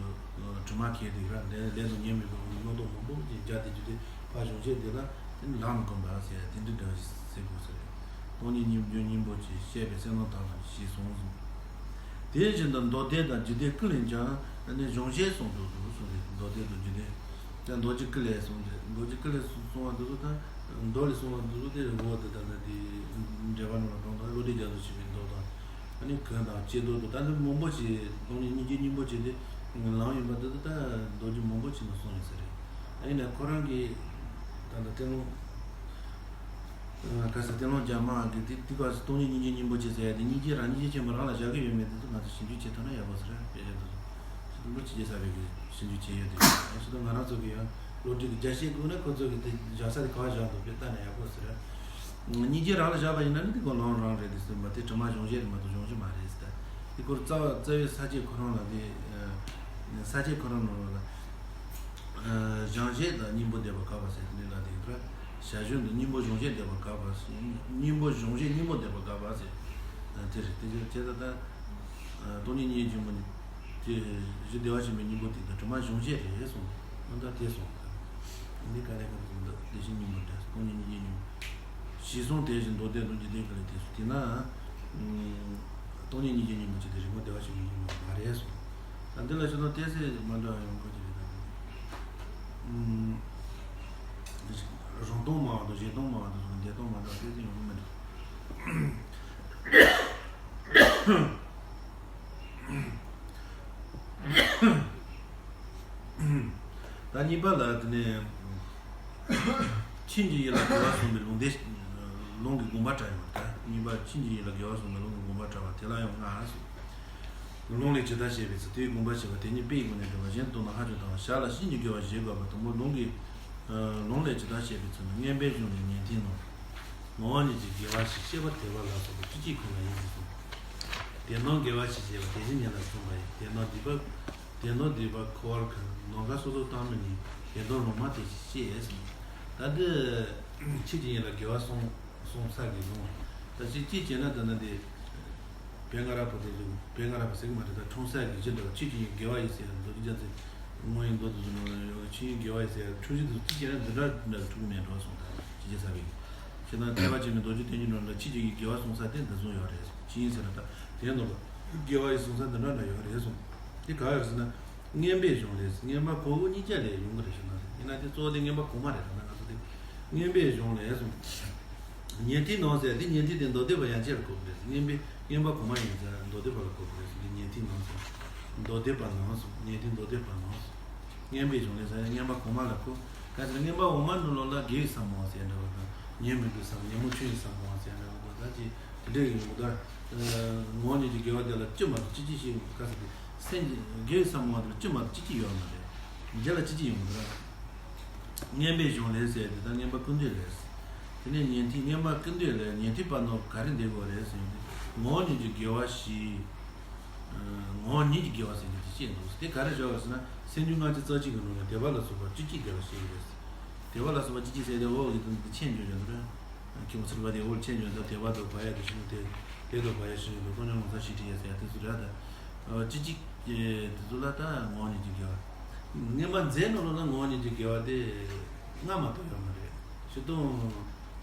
དྲི་མ་ཁེལ་དེ་ར། ལས་ལས་དང་ཉེས་དམིགས་དང་རྣམ་རྟོག་མང་པོ་ཅིག་སྦྱར་ཏེ་རྒྱུ་དེ་ཕར་བྱང་ཆུབ་དེ་ལ་དེ་ནི་ལམ་བསྒོམ་པ་ཟེར་ཡ་དེ་འདྲ་འདྲ་ཞིག་ཟེར་དགོས་ས་རེད། སྟོང་ཉིད་སྙིང་རྗེ་སྙིང་པོ་བཅས་བཤད་པའི་བསོད་ནམས་དག་པ་ཞེས་གསུངས་སོ། དེ་བཞིན་དུ་མདོ་སྡེ་དང་རྒྱུད་སྡེ་ཀུན་ལས་ཀྱང་ནི་གཞོམ་བྱེད་གསུངས་སོ་གསུངས་ཏེ། མདོ་སྡེ་དང་རྒྱུད་སྡེ། ད་མདོ་རྒྱུད་ཀུན་ལས་གསུངས་ཏེ། མདོ་རྒྱུད་ཀུན་ལས་གསུངས་པ་འདི་ཚོ་ད་མདོ་ལས་གསུངས་པ་འདི་ཚོ་དེ་འོག་ཏུ་ད་ལྟ་དེ་འགྲེལ་པ་ནང་ལ་དྲངས་དང་། བློ་གྲོས་རྒྱ་མཚོས་ཞུས་པའི་མདོ་དང་། ཨ་ནི་གོས་དང་ལྕེ་རྡོར་དང་། ད་འདི་མང་པོ་ཞིག་སྟོང་ཉིད་སྙིང་རྗེ་སྙིང་པོ་བཅས་དེ་ལམ་ཡིན་པ་འདི་ཚོ་ད་མདོ་རྒྱུད་མང་པོ་ཞིག་ནང་གསུངས་ཡོད་ས་རེད། ཨ་ནི་ཁོ་རང་གི་ད་ལྟ་སྟེང་ལུང་། ཨ་ག་ས་སྟེང་ལུང་རྒྱ་མ་གི་དེ་དེ་ག་ས་སྟོང་ཉིད་སྙིང་རྗེ་སྙིང་པོ་བཅས་ཟེར་ཡ་དེ་སྙིང་རྗེ་རང་སྙིང་རྗེ་ཆེན་པོ་རང་ལ་བཞག་གི་ཡོད་མེད་དེ་ཚོ་ང་ཚོ་ཞིབ་འཇུག་བྱེད་ཐུབ་ན་ཡག་པོ་ཟེར། དཔེ་ཆ་དེ་ཚོ་ཞིབ་འཇུག་བྱེད་ས་བའི་གི་ཞིབ་འཇུག་བྱེད་ཡོད་དེ། ཨ་ཞིག་ད་ང་རང་ཚོ་གི་ཡང་བློ་གྲོས་ཀྱི་རྒྱ་ཤེས་དགོས་ན་ཁོ་ཚོ་གི་དེ་བཞག་ས་དེ་ག་བ་བཞག་འདུག་དཔེ་ལྟ་ན་ཡག་པོ་ཟེར། སྙིང་རྗེ་རང་ལ་བཞག་པ་ཡིན་ན་ནི་དེ་ཁོ་ལམ་རང་རེད་དེ་ཟེར་མ། དེ་དྲི་མ་གཞོམ་བྱེད་རེད་མ་གཏོགས་གཞོམ་བྱེད་མ་རེད་ཟེར། དེ་ཁོར་རྩ་བ་རྩ་བའི་ས་བཅད་ཁོ་རང་ལ་དེ། ས་བཅད་ཁོ་རང་ནང་ལ། ཨ་སྦྱང་བྱེད་དང་སྙིང་པོ་བསྡེབས་པ་དགག་པ་ཟེར་དེ་ནི་ལ་དེ་འདྲ། བྱ་བྱེད་དང་སྙིང་པོ་སྦྱོང་བྱེད་བསྡེབས་པ་དགག་པ་ཟེར། སྙིང་པོ་སྦྱོང་བྱེད་སྙིང་པོ་བསྡེབས་པ་དགག་པ་ཟེར། དེ་རེད། དེ་བྱས་ད་ལྟ་སྟོང་ཉིད་སྙིང་རྗེ་སྙིང་པོ་ནི་དེ་གཞི་བདེ་བར་གཤེགས་པའི་སྙིང་པོ་དེ་དང་དྲི་མ་སྦྱོང་བྱེད་རེད་གསུངས། ཨ་ད་དེ་གསུངས། འདི་ག་ལས་ག་ཚོད་འདུག་དེ་བཞིན་སྙིང་པོ་འདྲ། སྟོང་ཉིད་སྙིང་རྗེ་སྙིང་པོ་ཞེས་གསུངས། དེ་བཞིན་མདོ་སྡེ་དང་རྒྱུད་སྡེ་ཀུན་ལས་དེ་སོ། དེས་ན། སྟོང་ཉིད་སྙིང་རྗེ་སྙིང་པོ་བཅས་དེ་རིང་པོ་བདེ་བར་གཤེགས་པའི་སྙིང་པོ་མ་རེད་གསུངས། ད་འདི་ལ་ཤོད་དང་། ཏོག་ཙམ་མ་འདྲ་བ་ཡོང་གི་རེད། ད་རང་སྟོང་སྨྲ་བ་དང་གཞན་སྟོང་སྨྲ་བ་དང་སོགས་འདས་སྟོང་མ་འདྲ་བ་ཏོག་ཙམ་ཡོང་གི་མི་འདུག་ད་གཉིས་པ་ལ་དེ་ནས། ཆོས་ཀྱི་ཡུལ་ལ་དགེ་བ་བསྲུང་བའི་ལུང་སྡེ། ལུང་གི་དགོངས་པ་འདྲ་ཡོད་པ། ད་གཉིས་པ་ཆོས་ཀྱི་ཡུལ་ལ་དགེ་བ་བསྲུང་བའི་ལུང་གི་དགོངས་པ་འདྲ་བ་དེ་ལ་ཡང་ལྔ་སོ། ལུང་ལས་ཇི་ལྟར་བཤད་པའི་ཚུལ་དེའི་དགོངས་པ་བཤད་པ་དེ་ཉིད་དཔེའི་སྒོ་ནས་འགྲེལ་བ། གཞན་དུ་བསྟན་ན་ཧ་ཅང་དང་། ཞར་ལ་བྱིན་གྱིས་བརྒྱུད་པ་པོ། དང་པོ་ལུང་གི། ལུང་ལས་ཇི་ལྟར་བཤད་པའི་ཚུལ་ནི། མངོན་པའི་གཞུང་ལས་ཉན་ཐོས་རྣམས། ངོ་བོ་ཉིད་ཀྱི་དགེ་བ་བཞི། བསྐྱེད་པ་དད་པ་ལ་སོགས་པ་བཅུ་གཅིག་ཁོ་ན་ཡིན་ཞེས་གསུངས། དེ་རྣམས་དགེ་བ་བཞི་ཞེས་པ་དེ་བཞིན་ཉིད་ལ་གསུངས་པ་ཡིན། དེ་རྣམས་སྡིག་པ། དེ་རྣམས་སྡིག་པ་འཁོར་བར་འཁོར། ནམ་མཁའ་སོ་སོར་བལྟ་མི་ཉན། དེ་དག་ལུང་མ་བསྟན་ཞེས་གསུངས། ད་འདི་ཆོས་ཀྱི་ཡུལ་ལ་དགེ་བ་བསྲུང་བསྲུང་ས་གི་ལུང་། ད་ཅི་ཅི་བྱས་ན་ད་ནི་འདི། བན་སྔ་རབས་པ་དེ་ཚོ། བན་སྔ་རབས་པ་ཟེར་གི་མ་རེད། ད་འཁྲུངས་ས་གི་གཞི་འདྲ་བ། ཆོས་ཀྱི་ཡུལ་དགེ་བ་ཡིན་ཟེར་ཡ། མདོ་རྒྱུད་རྒྱ་མཚོའི་དངོས་ཡུལ་མདོ་དེ་ཚོ་ནང་ལ་ཡོད། ཆོས་ཀྱི་ཡུལ་དགེ་བ་ཡིན་ཟེར་ཡ། འཁྲུལ་གཞི་དེ་ཚོ་ཅི་བྱས་ན་འདི་འདྲ་འདྲ་འཁྲུལ་གི་མེད་འགྲོ་གསུངས། ད་ཅི་བྱས་ས་བའི་ཁྱེད་རང་ཐེག་པ་ཆེན་པོའི་མདོ་རྒྱུད་བསྟན་འགྱུར་ནང་ལ་ཆོས་ཀྱི་ཡུལ་དགེ་བ་བསྲུང་ས་དེ་འདི་ཚོ་ཡོད་རེད། ཅི་ཡིན་ཟེར་ན། ད་དེ་ནོར་བ་དགེ་བ་ཡི་བསྲུང་ས་འདི་འདྲ་འདྲ་ཡོད་རེད་གསུངས། དེ་ག་ཡོད་ཟེར་ན། མངོན་པའི་གཞུང་ལས། མངོན་པ་གོང་འོག་གཉིས་ཀ་ལས་ཡོང་གི་རེད་ཟེར་ན། ཡིན་ན་དེ་གཙོ་བོ་དེ་མངོན་པ་གོང་མ་རེད། ད་ང་ཚོ་དེ་མངོན་པའི་གཞུང་ལས་གསུངས། ཉན་ཐོས་རྣམས་ཟེར་དེ། ཉན་ཐོས་དེ་མདོ་སྡེ་པ་ཡན་ཆད་ལ་གོ་གི་རེད། མངོན་པའི་མངོན་པ་གོང་མ་ཡིན་ཙང་མདོ་སྡེ་པ་ལ་གོ་གི་རེད། དེ་ཉན་ཐོས་རྣམས་ཟེར། མདོ་སྡེ་པ་རྣམས་སོ། ཉན་ཐོས་མདོ་སྡེ་པ་རྣམས་སོ། མངོན་པའི་གཞུང་ལས་ཟེར་མངོན་པ་གོང་མ་ལ་གོ། ག་ཟེར་ན་མངོན་པ་འོག་མ་འདི་ལོགས་ལ་དགེ་བའི་ས་མང་ཟེར་འདྲ་བ་དང་། ཉོན་མོངས་པའི་ས། ཉོན་མོངས་ཆོས་ཀྱི་ས་མང་ཟེར་འདྲ་བ་དང་། ད་ཅི་དེ་འདྲ་ཡོང་གི་འདུག་ངོ་བོ་ཉིད་ཀྱི་དགེ་བ་དེ་ལ་བཅུ་མ་གཏོགས་བཅུ་གཅིག་ཞིག་ག་ཟེར་དེ། སེམས་ཀྱི་དགེ་བའི་ས་མང་དེ་ལ་བཅུ་མ་གཏོགས་བཅུ་གཅིག་ཡོད་མ་རེད། རྒྱ་ལ་བཅུ་གཅིག་ཡོང་གི་འདུག་མངོན་པའི་གཞུང་ལས་ཟེར་དེ་ད་མངོན་པ་ཀུན་བཏུས་ལས། དེ་ནས་ཉན་ཐོས། མངོན་པ་ཀུན་བཏུས་ལས་ཉན་ཐོས་པ་རྣམས་ག་རེ་འདོད་དགོས་རེད་ཟེར་ན། ངོ་བོ་ཉིད་ཀྱི་དགེ་བ་བཞི། ངོ་བོ་ཉིད་ཀྱི་དགེ་བ་ཟེར་གྱི་དེ་བཤད་འདུག་དེ་ག་རེ་བྱ་བ་ཟེར་ན། སེམས་རྒྱུད་ལྔ་བཅུ་རྩ་གཅིག་གི་ནང་ནས་དད་པ་ལ་སོགས་པ་བཅུ་གཅིག་དགེ་བ་བཤད་ཀྱི་རེད། དད་པ་ལ་སོགས་པ་བཅུ་གཅིག་ཟེར་དེ་འོག་གི་དོན་དེ་མཁྱེན་འགྱུར་ཡོད་འདུག་ར། ཁྱེད་མོ་ཚུར་བ་དེ་འོག་མཁྱེན་འགྱུར་ད་དད་པ་དང་བག་ཡོད་དེ་ཤེས་ནས་དེ། དད་དང་བག་ཡོད་ཤེས་ནས་དེ་ཀུན་སློང་ངོ་མཚར་ཤེས་བྲིས་ཡ་ཟེར་ཡ་དེ་ཚོ་རེད་ད། བཅུ་གཅིག་དེ་ཚོ་ལ་ད་ངོ་བོ་ཉིད་ཀྱི་དགེ་བ། ངན་པ་མཛད་ནོ་ལོ་ན་ངོ་བོ་ཉིད་ཀྱི་དགེ་བ་དེ་ལྔ་མ་གཏོགས་ཡོད་མ་རེད། ཕྱི་དོན།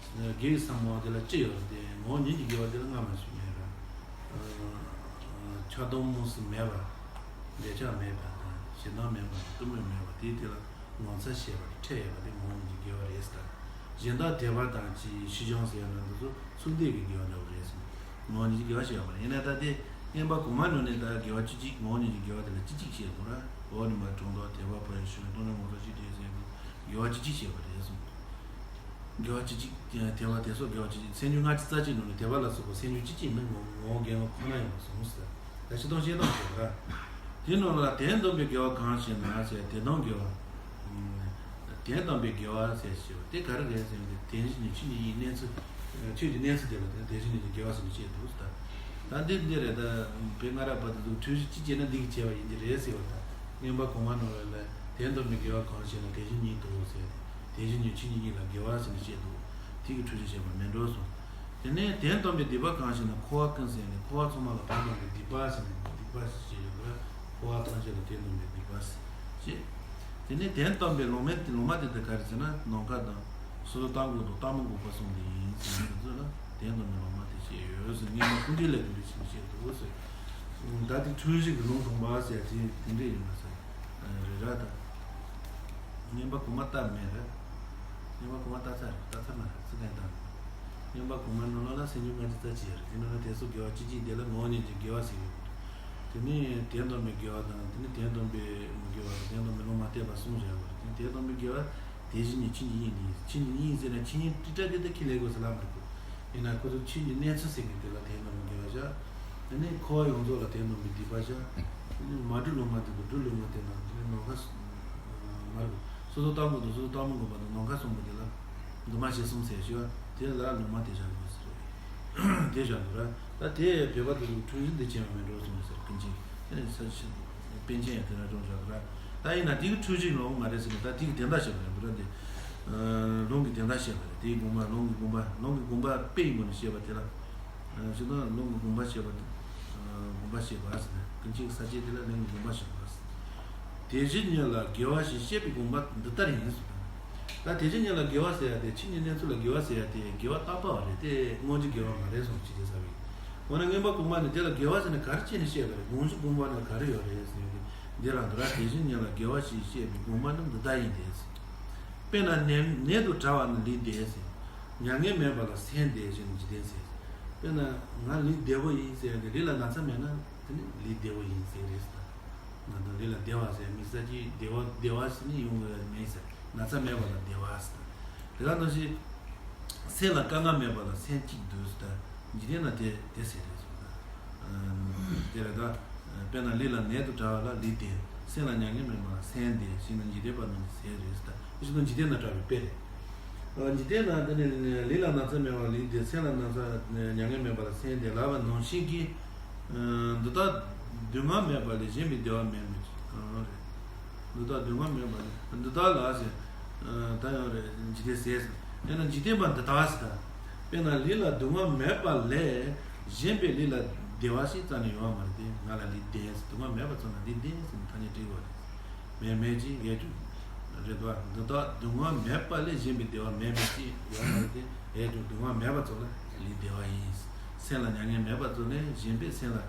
དགེ་བའི་ས་མང་དེ་ལ་བཅུ་ཡོད་དེ། ངོ་བོ་ཉིད་ཀྱི་དགེ་བ་དེ་ལ་ལྔ་མ་ཞིག་མེད་ར། ཆགས་སྡང་མུན་སེལ་མེད་པ། འདོད་ཆགས་མེད་པ་དང་། ཞེ་སྡང་མེད་པ། གཏི་མུག་མེད་པ། དེའི་དེ་ལ་ངོ་མཚར་ཤེས་པ་ཁྲེལ་ཡོད་པ་དེ་ངོ་བོ་ཉིད་ཀྱི་དགེ་བ་རེད་ཟེར། གཞན་དག་དད་པ་དང་ཅིག་ཤེས་བྱང་ཟེར་ཡ་འདྲ་འདི་ཚོ་ཚུལ་འདས་ཀྱི་དགེ་བ་འདྲ་བོ་རེད་ཟེར། ངོ་བོ་ཉིད་ཀྱི་དགེ་བ་ཞེས་པ་མ་རེད། ཡིན་ན་ད་དེ་མངོན་པ་གོང་མ་ནང་ནས་ད་དགེ་བ་བཅུ་གཅིག་ངོ་བོ་ཉིད་ཀྱི་དགེ་བ་དེ་ལ་བཅུ་གཅིག་བཤད་འདུག་ར། འོག་ནས་མར་དྲང་དོག་དད་པ་བག་ཡོད་ཤེས་ནས་གཏི་མུག་ངོ་མཚར་ཤེས་བྲིས་ཟེར་ཡ་འདི་དགེ་བ་བཅུ་གཅིག་བཤད་པ་རེད་གསུངས། དགེ་བ་བཅུ་གཅིག་དེ་བ་དེ་སོགས་དགེ་བ་བཅུ་གཅིག་སེམས་རྒྱུད་ལྔ་བཅུ་རྩ་གཅིག་ནང་ནས་དད་པ་ལ་སོགས་པ་སེམས་རྒྱུད་བཅུ་གཅིག་ནི་ངོ་ངོ་བོ་དགེ་བ་ཁོ་ན་ཡིན་པར་གསུངས་ཟེར། ད་སྤྱིར་བཏང་བཤད་སྟངས་བྱེད་པ་ར། དེའི་ནང་ལ་དོན་དམ་པའི་དགེ་བ་གང་ཞེ་ན་ཟེར་དེ་དང་དགེ་བ། དོན་དམ་པའི་དགེ་བ་ཟེར་ཞེས་པ་དེ་ག་རེ་རེད་ཟེར་ན་དེ་བཞིན་ཉིད་ཆོས་ཀྱི་དབྱིངས་གནས་ཚུལ། ཆོས་ཀྱི་གནས་ཚུལ་དེ་ལ་དེ་བཞིན་ཉིད་ཀྱི་དགེ་བ་ཟེར་ནས་བཤད་འདུག་ཟེར། ད་འདི་འདི་རེད། ད་བོད་སྔ་རབས་པ་དེ་ཚོ་འཁྲུལ་གཞི་གཅིག་བྱས་ན་འདི་གི་བྱས་པ་ཡིན་གྱི་རེད་ཟེར་བ་དང་། རྔན་པ་གོང་མ་ནང་ལ་དོན་དམ་པའི་དགེ་བ་གང་ཞེ་ན་དེ་བཞིན་ཉིད་དོ་ཟེར་ཏེ། དེ་བཞིན་ཉིད་ཆོས་ཀྱི་དབྱིངས་ལ་དགེ་བ་ཟེར་ནས་བཤད་འདུག་དེ་གི་འཁྲུལ་གཞི་བྱས་པ་མེད་འགྲོ་གསུངས། དེ་ནས་དོན་དམ་པའི་སྡིག་པ་གང་ཞེ་ན་འཁོར་བ་ཀུན་ཟད་ནས་འཁོར་བ་ཚང་མ་ལ་དོན་དམ་པའི་སྡིག་པ་ཟེར་ནས་སྡིག་པ་ཞེས་བཤད་ཡོད་པར་འཁོར་བ་ཐམས་ཅད་ལ་དོན་དམ་པའི་སྡིག་པ་ཟེར། དེ་ནས་དོན་དམ་པའི་ལོངས་མ་དེ་ལོངས་མ་དེ་དག་ག་རེ་ཟེར་ན་ནམ་མཁའ་དང་སོ་སོ་ལྟ་བ་དང་ལྟ་བ་འགོག་པ་གསུམ་དེ་ཡིན་ཟེར་ནས་དེ་ཚོ་ལ་དོན་དམ་པའི་ལོངས་མ་དེ་བཤད་ཡོད་ཟེར། སྔོན་མ་ཀུན་མཁྱེན་ལས་དོན་པའི་ཆེད་དུ་བཤད་འདུག་ཟེར། ད་དེ་འཁྲུལ་གཞི་གི་ལུང་དང་པ་ཟེར་དེ་དེ་འདྲ་ཡིན་པ་ཟེར། རེད་ར་ད། རྔན་པ་གོང་མ་བཏབ་མེད་རེད། རྔན་པ་གོང་མ་བཏབ་ཚར་རེད། བཏབ་ཚར་མ་རེད། ཚིག་ལན་བཏབ་མེད། རྔན་པ་གོང་མ་ནང་ལོགས་ལ་སེམས་རྒྱུད་ལྔ་བཅུ་རྩ་གཅིག་ཡོད་རེད། དེ་ནང་ལ་དེ་ཚོ་དགེ་བ་བཅུ་གཅིག་དེ་ལ་ངོ་བོ་ཉིད་ཀྱི་དགེ་བ་ཟེར་གྱི་ཡོད་རེད། དེ་ནས་དོན་དམ་པའི་དགེ་བ་དང་དེ་ནས་དོན་དམ་པའི་མི་དགེ་བ་དང་དོན་དམ་པའི་ལུང་མ་བསྟན་པ་གསུམ་བཞག་ཡོད་རེད། དེ་དོན་དམ་པའི་དགེ་བ་དེ་བཞིན་ཉིད་ཆོས་ཀྱི་དབྱིངས་ནི། ཆོས་ཀྱི་དབྱིངས་ཟེར་ན་ཆོས་དབྱིངས་ཏི་ཏྲ་ཏི་ཏ་ཁྱི་ལས་དགོས་ཟེར་ལབ་མི་དགོས། ཡིན་ན་ཁོ་ཚོ་ཆོས་ཀྱི་གནས་ཚུལ་ཟེར་མཁན་དེ་ལ་དོན་དམ་པའི་དགེ་བ་བཞག་དེ་ནས་འཁོར་བ་ཡོངས་རྫོགས་ལ་དོན་དམ་པའི་སྡིག་པ་བཞག་དེ་ནས་མ་བསྒྲུབས་ལུང་མ་བསྟན་པ་བསྒྲུབས་ལུང་མ་བསྟན་ན་དེ་ནས་ནམ་མཁའ་ས- མ་རེད། སོ་སོ་ལྟ་བ་དང་སོ་སོ་ལྟ་བ་འགོག་པ་དང་ནམ་མཁའ་གསུམ་པོ་དེ་ལ་འདུས་མ་བྱས་གསུམ་ཟེར་ཞུ་བ་དེ་ལ་ལུང་མ་བསྟན་བཞག་དགོས་ཟེར་བས། དེ་བཞག་འདུག་ར། ད་དེ་བོད་པ་དེ་ཚོ་འཁྲུལ་གཞི་འདི་བྱས་པ་མིན་འགྲོ་གསུངས་ཟེར། ཀུན་མཁྱེན་དེ་ནས་ས་ཆེན་པཎ་ཆེན་ཡང་དེ་འདྲ་སྒྲུང་བཞག་འདུག་ར། ད་ཡིན་ན་དེ་གི་འཁྲུལ་གཞི་ལུང་མ་རེད་ཟེར་ནས་ད་དེ་གི་དོན་དག་བཤད་པ་རེད་འདུག་ར། འདི་ལུང་གི་དོན་དག་བཤད་པ་རེད། དེའི་དགོངས་པ་ལུང་གི་དགོངས་པ་ལུང་གི་དགོངས་པ་དཔེ་ཡིན་པ་ནས་བཤད་པ་དེ་ལ། ཞེ་དྲག་ལུང་གི་དགོངས་པ་བཤད་པ་དེ་དགོངས་པ་བཤད་པ་ཟེར་ན་ཀུན་མཁྱེན་གྱི་ས་བཅད་དེ་ལ་ལུང་གི་དགོངས་པ་བཤད་པ་ཟེར། དེ་བཞིན་ཉིད་ལ་དགེ་བ་ཞེས་བཤད་པའི་དགོངས་པ་འདི་ལྟར་ཡིན་ཟེར། ད་དེ་བཞིན་ཉིད་ལ་དགེ་བ་ཟེར་ཡ་དེ་ཆོས་ཉིད་གནས་ཚུལ་ལ་དགེ་བ་ཟེར་ཡ་དེ་དགེ་བ་རྟག་པ་བ་རེད་དེ་དངོས་གཞི་དགེ་བ་མ་རེད་གསུངས་ཅི་བྱེད་ས་བའི། འོ་ན་རྔན་པ་གོང་མ་ནས་དེ་ལ་དགེ་བ་ཟེར་ན་ག་རེ་བྱས་ནས་བཤད་པ་རེད། དགོངས་གཞི་དགོངས་པ་ནི་ག་རེ་ཡོད་རེད་ཟེར་ཡོད་དེ་འདི་རང་དུ་ར། དེ་བཞིན་ཉིད་ལ་དགེ་བ་ཞེས་བཤད་པའི་དགོངས་པ་ནི་འདི་ལྟར་ཡིན་ཏེ། དཔེར་ན་ནད་ནད་དུ་བྲལ་བ་ནི་ལུས་བདེ་ཟེར། མྱ་ངན་མེད་པ་ལ་སེམས་བདེ་ཞེས་ནི་འཇིག་རྟེན་ཟེར། དཔེར་ན་ང་ལུས་བདེ་བོ་ཡིན་ཟེར་ཡ་དེ་ལུས་ལ་ན་ཚ་མེད་ན་དེ་ནི་ལུས་བདེ་བོ་ཡིན་ཟེར་རེད་ཟེར། ང་དང་ལུས་ལ་བདེ་བ་ཟེར་མི་ས་ཀྱི་བདེ་བ་བདེ་བ་ཟེར་ནི་ཡོང་གི་མེད་ཟེར། ན་ཚ་མེད་པ་ལ་བདེ་བ་ཟེར། དེ་ལ་ནང་བཞིན་སེམས་ལ་དཀའ་ངལ་མེད་པ་ལ་སེམས་སྐྱིད་འདུག་ཟེར། འཇིག་རྟེན་ན་དེ་དེ་ཟེར་རེད་ཟེར། དེ་རེད་ད། དཔེར་ན་ལུས་ལ་ནད་དུ་བྲལ་བ་ལ་ལུས་བདེ། སེམས་ལ་མྱ་ངན་མེད་པ་ལ་སེམས་བདེ་ཞེས་ནི་འཇིག་རྟེན་པ་རྣམས་ཀྱི་ཟེར་རེད་ཟེར། ད་ཞེས་ནི་འཇིག་རྟེན་ན་གྲགས་པའི་དཔེ་རེད། འཇིག་རྟེན་ན་དེ་ནི་ལུས་ལ་ན་ཚ་མེད་པ་ལུས་བདེ། སེམས་ལ་ན་ཚ་མྱ་ངན་མེད་པ་ལ་སེམས་བདེ་ལབ་པ་ནང་བཞིན་གྱི། འདི་དག་སྡུག་བསྔལ་མེད་པ་ལས་གཞན་པའི་བདེ་བ་མེད་མོད། འདི་དག་སྡུག་བསྔལ་མེད་པ་ལས་འདི་དག་ལ་ཟེར། ད་ཡང་རེད་འཇིག་རྟེན་ཟེར། ཡང་ན་འཇིག་རྟེན་པ་འདི་དག་ཟེར་ད། དཔེར་ན་ལུས་ལ་སྡུག་བསྔལ་མེད་པ་ལས་གཞན་པའི་ལུས་ལ་བདེ་བ་ཞིག་རྩ་ནས་ཡོད་མ་རེད་དེ། ང་ལ་ལུས་བདེ་ཟེར། སྡུག་བསྔལ་མེད་པ་ཚོ་ལ་ལུས་བདེ་ཟེར་ནས་ཐ་སྙད་བྲིས་དགོས་རེད། མེད་མེད་ཅིག་ཡོད་ཀྱང་རེད་པ། འདི་དག་སྡུག་བསྔལ་མེད་པ་ལས་གཞན་པའི་བདེ་བ་མེད་མེད་ཅིག་ཡོད་མ་རེད་དེ། ཡོད་ཀྱང་སྡུག་བསྔལ་མེད་པ་ཚོ་ལ་ལུས་བདེ་བ་ཡིན། སེམས་ལ་མྱ་ངན་མེད་པ་ཚོ་ལས་གཞན་པའི་སེམས་ལ་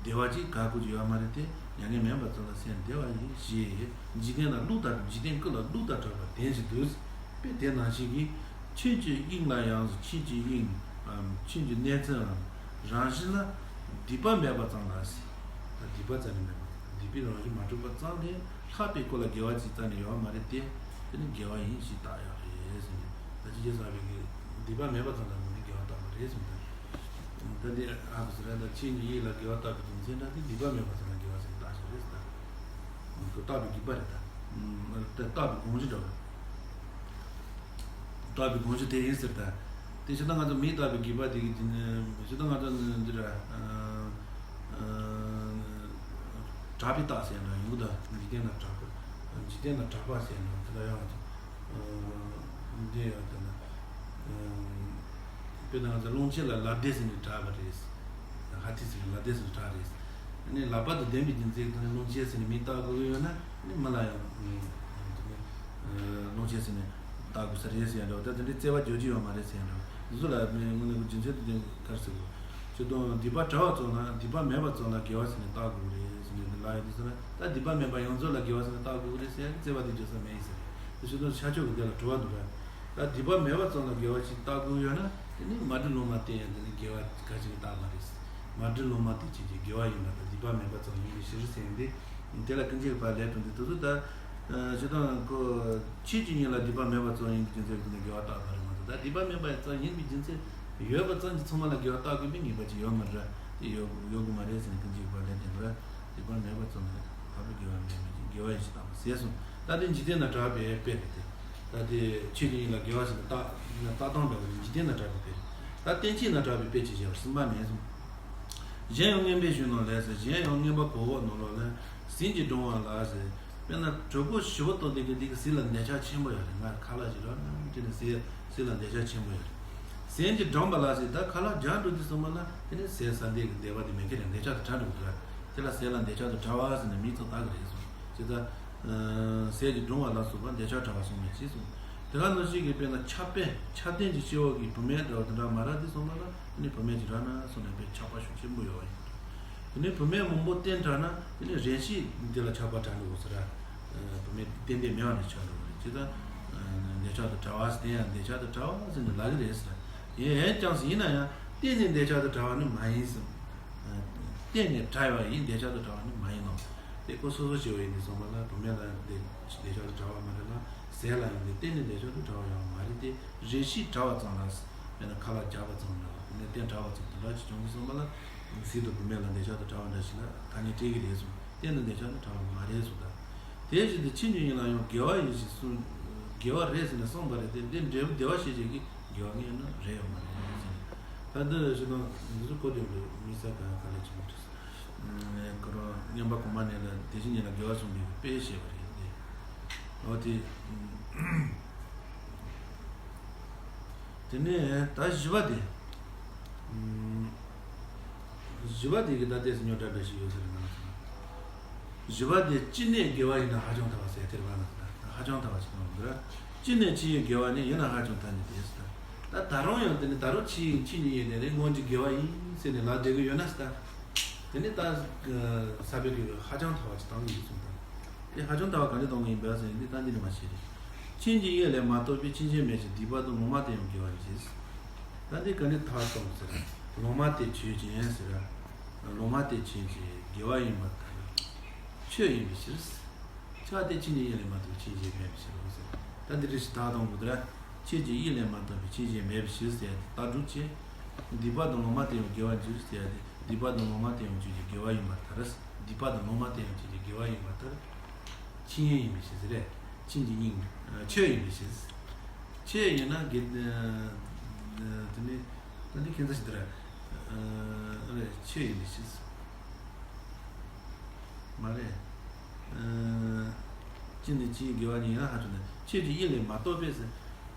བདེ་བ་ཅིག་ག་དགོས་ཀྱི་ཡོད་མ་རེད་དེ། མྱ་ངན་མེད་པ་ཚོ་ལ་སེམས་བདེ་བ་ཡིན་ཞེས་འཇིག་རྟེན་ལ་གླུ་དང་འཇིག་རྟེན་ཀུན་ལ་གླུ་དང་གྲགས་པ་དེ་བཞིན་དུ། དཔེ་དེ་ནང་བཞིན་གྱི། ཆོས་ཀྱི་དབྱིངས་ལ་ཡང་ཟེར། ཆོས་ཀྱི་དབྱིངས་ལམ་ཆོས་ཀྱི་གནས་ཚུལ་ལམ་རང་བཞིན་ལ་སྡིག་པ་མེད་པ་ཙམ་ལ་ཟེར། ད་སྡིག་པ་རྩ་ནས་མེད་པ། སྡིག་པའི་རང་བཞིན་མ་གྲུབ་པ་ཙམ་ལས་ལྷག་པའི་སྐོར་ལ་དགེ་བ་ཅིག་རྩ་ནས་ཡོད་མ་རེད་དེ། དེ་ནི་དགེ་བ་ཡིན་ཞེས་བཏགས་ཡོད་རེད་ཟེར་ནས། ད་ཅི་བྱས་ཟེར་བའི་གི་སྡིག་པ་མེད་པ་ཙམ་ལ་ནི་དགེ་བ་བཏགས་པ་རེད་ཟེར་ནས། ད་འདི་ཨ་ཁུ་ཟེར་ར། ད་ཆོས་ཀྱི་དབྱིངས་ལ་དགེ་བ་བཏགས་པའི་རྒྱུ་མཚན་འདྲ་དེ་སྡིག་པ་མེད་པ་ཙམ་ལ་དགེ་བ་ཟེར་ནས་བཏགས་ཤག་རེད་ཟེར། ད་བཏགས་པའི་སྡིག་པ་རེད་ད། ད་བཏགས་པའི་དགོངས་གཞི་འདྲ་བ། བཏགས་པའི་དགོངས་གཞི་དེ་ཡིན་ཟེར་ད། དེ་ཕྱི་ད་ང་ཚོ་མི་བཏགས་པའི་སྡིག་པ་དེ་གི་དེ་ནི་ཕྱི་ད་ང་ཚོ་འདི་ར། གྲགས་པས་བཏགས་ཟེར་ན་ཡོང་གི་ད། འཇིག་རྟེན་ན་གྲགས་པ། འཇིག་རྟེན་ན་གྲགས་པ་ཟེར་ན་དེ་ལ་ཡང་ང་ཚོ་འདི་ཡང་དེ་ན། དཔེར་ན་ང་ཚོ་སློང་བྱེད་ལ་ལབ་བདེ་ཟེར་ནས་གྲགས་པ་རེད། ཧ་ཐི་ཟེར་ནས་ལབ་བདེ་ཟེར་ནས་གྲགས་རེད། ཨ་ནི་ལག་པ་དང་ལྡན་པའི་རྒྱུ་མཚན་གྱིས་སློང་བྱེད་ཟེར་ནས་མི་བཏགས་དགོས་ཀྱི་ཡོད་ན། ཨ་ནི་མི་ལ་ཡང་སློང་བྱེད་ཟེར་ནས་བཏགས་དགོས་ས་རེད་ཟེར་ཡ་འདྲ་བ། ད་དེ་འདྲའི་བརྩེ་བ་བརྗོད་རྒྱུ་ཡོད་མ་རེད་ཟེར་ཡ་འདྲ་བ། འདི་ཚོ་ལ་དངོས་གནས་ཀྱི་རྒྱུ་མཚན་དེ་ག་རེ་ཟེར་དགོས། ཁྱོད་དང་སྡིག་པ་བྲལ་བ་ཚོ་ལ་སྡིག་པ་མེད་པ་ཚོ་ལ་དགེ་བ་ཟེར་ནས་བཏགས་དགོས་རེད་ཟེར་ནས་འདི་ལ་ཡོད་དུས་ཟེར་ན། ད་སྡིག་པ་མེད་པ་ཡོངས་རྫོགས་ལ་དགེ་བ་ཟེར་ནས་བཏགས་དགོས་རེད་ཟེར་ཡ་བརྩེ་བ་དེ་བརྗོད་ས་མེད་ཡིན་ཟེར། དེ་ཁྱོད་དང་ཤར་ཕྱོགས་ཀྱི་སྡེ་ལ་དྲི་བ་འདུག་ག་ད་སྡིག་པ་མེད་པ་ཙམ་ལ་དགེ་བ་ཞིག་བཏགས་དགོས་ཡོད་ན། དེ་ནི་མ་བསྒྲིབས་ལུང་མ་བསྟན་ཡང་དེ་ནི་དགེ་བ་ག་ཅིག་བཏགས་མ་རེད། མ་བསྒྲིབས་ལུང་མ་བསྟན་ཅིག་གི་དགེ་བ་ཡིན་པ་དང་སྡིག་པ་མེད་པ་ཙམ་ཡིན་པའི་ཕྱིར་ཟེར་ཡིན་ཏེ། དེ་ལ་ཀུན་མཁྱེན་གྱི་བར་ལས་དྲངས་ཏེ་དེ་ཚོ་ད། ཨ། སྤྱིར་བཏང་ཁོ་ཆོས་ཀྱི་དབྱིངས་ལ་སྡིག་པ་མེད་པ་ཙམ་ཡིན་པའི་རྒྱུ་མཚན་གྱིས་ནི་དགེ་བ་བཏགས་པ་རེད་མ་གཏོགས། ད་སྡིག་པ་མེད་པ་ཙམ་ཡིན་པའི་རྒྱུ་མཚན་ཡོད་པ་ཙམ་གྱིས་ཚང་མ་ལ་དགེ་བ་བཏགས་དགོས་པའི་ངེས་པ་ཅིག་ཡོད་མ་རེད། དེ་ཡོད་ཡོད་དགོས་མ་རེད་ཟེར་ནས་ཀུན་མཁྱེན་གྱིས་ལན་བསྟན་པ་རེད། སྡིག་པ་མེད་པ་ཙམ་ལ་ད་ལོ་དགེ་བ་མེད་མི་ཅིག་དགེ་བ་ཡིན་ཞེས་བཏགས་པ་ཟེར་གསུངས། ད་དེ་འཇིག་རྟེན་ན་གྲགས་པའི་དཔེ་རེད་དེ། ད་དེ་ཆོས་ཀྱི་དབྱིངས་ལ་དགེ་བ་ཟེར་ནས་བཏགས་ན་བཏགས་སྟངས་འདྲ་བ་རེད། འཇིག་རྟེན་ན་གྲགས་པའི་དཔེ་རེད། ད་བསྟན་བཅོས་ན་གྲགས་པའི་དཔེ་ཅིག་བྱས་པར་གསུངས་པ་ནས་གསུངས། གཞན་ཡང་མངོན་པའི་གཞུང་ནང་ལས་ཟེར། གཞན་ཡང་མངོན་པ་གོ་འོག་ནང་ལོགས་ལ་ཟས་ཀྱིས་འགྲངས་པ་ལ་ཟེར། དཔེར་ན་གྲོད་ཁོག་ཞེ་པོ་ལྟོགས་དེ་གི་དེ་གི་ཟས་ལ་འདོད་ཆགས་ཆེན་པོ་ཡོད་རེད། ང་ཁ་ལག་ཅིག་རག་ན་དེ་ནི་ཟས་ཟས་ལ་འདོད་ཆགས་ཆེན་པོ་ཡོད་རེད། ཟས་ཀྱིས་འགྲངས་པ་ལ་ཟེར། ད་ཁ་ལག་རྒྱགས་འགྲོ་དུས་ཙམ་པ་ལ་དེ་ནི་ཟས་ཟ་འདོད་ཀྱི་འདོད་པ་དེ་མེད་ཀྱི་རེད། འདོད་ཆགས་དེ་བྲལ་འགྲོ་གི་རེད། དེ་ལ་ཟས་ལ་འདོད་ཆགས་དང་བྲལ་བ་ཟེར་ནས་མིང་ཙམ་བཏགས་ཀྱི་རེད་གསུངས། ཇི་ལྟར་ཟས་ཀྱིས་འགྲངས་པ་ལ་སོགས་པ་འདོད་ཆགས་བྲལ་བ་གསུངས་པའི་ཕྱིར་གསུངས། དེ་ག་ནང་བཞིན་གྱི་དཔེར་ན་ཆབ་དཔལ་ཆབ་རྟེན་གྱི་སྤྱི་བོ་གི་བུད་མེད་འདྲ་བ་དེ་འདྲ་མ་རག་དུས་ཙམ་པ་ལ་དེ་ནི་བུད་མེད་ཅིག་རག་ན་སོང་ནས་དཔེ་ཆགས་པ་ཤུགས་ཆེན་པོ་ཡོད་པ་ཡིན། དེ་ནས་བུད་མེད་མང་པོ་བསྟེན་དྲགས་ན་དེ་ནས་རེ་ཞིག་འདི་ལ་ཆགས་པ་དྲག་འགྲོ་གི་ཟེར། བུད་མེད་བསྟེན་འདོད་མེད་པ་ནས་ཆགས་འགྲོ་གི་རེད། ཇི་ལྟར་འདོད་ཆགས་དང་བྲལ་བ་ཟེར། དེ་ཡང་འདོད་ཆགས་དང་བྲལ་བ་ཟེར་ནས་ལབ་ཀྱི་རེད་ཟེར། ཡིན་ཡིན་ཀྱང་ཟེར། ཡིན་ན་ཡང་བསྟེན་ནས་འདོད་ཆགས་དང་བྲལ་བ་ནི་མ་ཡིན་ཟེར། བསྟེན་ནས་བྲལ་བ་ཡིན། འདོད་ཆགས་དང་བྲལ་བ་ནི་མ་ཡིན་ནོ། དེ་ཁོ་སོ་སོ་སྐྱེ་བོ་ཡིན་དུས་ཙམ་པ་ལ་བུད་མེད་ལ་འདོད་འདོད་ཆགས་དང་བྲལ་བ་མ་རེད་ལ། ཟས་ལ་ཡང་འདོད་བསྟེན་ནས་འདོད་ཆགས་དང་བྲལ་བ་ཡང་མ་རེད་དེ། རེ་ཞིག་བྲལ་བ་ཙམ་ལ། དཔེར་ན་ཁ་ལག་རྒྱགས་པ་ཙམ་ལ་དེ་ནས་བསྟེན་དྲགས་པ་ཙམ་དེ་འདྲ་ཞིག་བྱུང་དུས་ཙམ་པ་ལ། ཟས་དང་བུད་མེད་ལ་འདོད་ཆགས་དང་བྲལ་བ་འདྲ་ཞིག་ལ་ཐ་སྙད་སྤྲད་ཀྱི་རེད་གསུངས། བསྟེན་ནས་འདོད་ཆགས་དང་བྲལ་བ་མ་རེད་གསུངས། ད་དེ་བཞིན་དུ་ཆོས་ཀྱི་དབྱིངས་ལ་ཡང་དགེ་བ་ཡིན་ཞེས་གསུངས། དགེ་བ་རེད་ཟེར་ནས་གསུངས་པ་རེད་དེ། འདི་འབྲས་བུ་བདེ་བ་ཞེས་བྱ་གི་དགེ་བ་ངེས་ན་རེད་ཡོད་མ་རེད་ཟེར་ནས། ད་འདི་ཞུ་དང་འདི་ཚོ་གོ་དོན་འདུག་མི་ས་ག་ག་ལ་ཅི་མི་འདུག་ཁོ་རང་མངོན་པ་གོང་མ་ནས་ལ་དེ་བཞིན་ཉིད་ལ་དགེ་བ་གསུངས་པའི་དཔེ་བཤད་པ་རེད་དེ། འོ་དེ། དེ་ནས་ད་བཞི་པ་དེ། བཞི་པ་དེ་གི་ད་ལྟས་སུ་རྙོག་དྲ་འདྲ་ཞིག་ཡོད་ས་རེད་ང་ཚོ། བཞི་པ་དེ་ཅི་ནས་དགེ་བ་ཡིན་ན་ཧ་ཅང་ཐལ་བ་ཟེར་དེ་རེད་པ། ང་ཚོ་ད་ཧ་ཅང་ཐལ་བ་ཞིག་གནང་འདུག་ར། ཅི་ནས་ཆོས་དབྱིངས་དགེ་བ་ནི་ཡིན་ན་ཧ་ཅང་ཐལ་ནི་དེ་ཟེར། ད་ད་རུང་ཡང་དེ་ནི་ད་རུང་ཆོས་དབྱིངས་ཆོས་ཀྱི་དབྱིངས་དེ་ནི་སྔོན་གྱི་དགེ་བ་ཡིན་ཟེར་ནས་ལབ་བསྡད་གི་ཡོད་ན་ཟེར། དེ་ནི་ད་ས་པའི་གི་ཧ་ཅང་ཐལ་བ་ཅིག་བཏང་གི་ཡོད་གསུངས་ད། དེ་ཧ་ཅང་ཐལ་བ་ག་འདྲ་གཏོང་གི་ཡིན་པས་ཟེར་ཡིན་དུས་ད་འདི་ནི་མ་བྱེད་རེད། ཆོས་ཀྱི་དབྱིངས་ལས་མ་གཏོགས་པའི་ཆོས་ཅན་མེད་ཅིང་སྡིག་པ་དང་ལོག་མ་དེ་ཡང་དགེ་བ་ཡིན་ཞེས། ད་འདི་ག་འདྲ་ཐལ་བ་གཏོང་ཟེར། ལོག་མ་དེ་ཆོས་ཅན་ཟེར། ལོག་མ་དེ་ཆོས་ཅན་དགེ་བ་ཡིན་པར་ཐལ། ཆོས་ཡིན་པའི་ཕྱིར། ཆོས་དེ་ཆོས་ཀྱི་དབྱིངས་ལས་མ་གཏོགས་ཆོས་ཅན་མེད་པའི་ཕྱིར་རོ་ཟེར། ད་འདི་འདྲ་ཞིག་ཐལ་གཏོང་དགོས་ཏེ། ཆོས་ཀྱི་དབྱིངས་ལས་མ་གཏོགས་པའི་ཆོས་ཅན་མེད་པའི་ཕྱིར་ཟེར་ཡ་དེ་ལྟ་གྲུབ་བྱས། སྡིག་པ་དང་ལོག་མ་དེ་ཡང་དགེ་བ་འགྱུར་ཟེར་ཡ་དེ། སྡིག་པ་དང་ལོག་མ་དེ་ཡང་ཆོས་ཀྱི་དགེ་བ་ཡིན་པར་ཐལ། སྡིག་པ་དང་ལོག་མ་དེ་ཡང་ཆོས་ཀྱི་དགེ་བ་ཡིན་པར་ཐལ། ཆོས་ཡིན་པའི་ཕྱིར་ཟེར་རེད། ཆོས་ཀྱི་དབྱིངས། ཆོས་ཡིན་པའི་ཕྱིར། ཆོས་ཡིན་ན་དགེ། དེ་ནི་ད་འདི་ཁྱད་མཚར་ཞིག་འདུག་ར། ཨ་རེ། ཆོས་ཡིན་པའི་ཕྱིར། མ་རེད། ཨ། ཅི་ནས་ཅིའི་དགེ་བ་ཉིད་ཡང་ཧ་ཅང་ནས་ཆོས་ཀྱི་དབྱིངས་ལས་མ་གཏོགས་པས་ཟེར།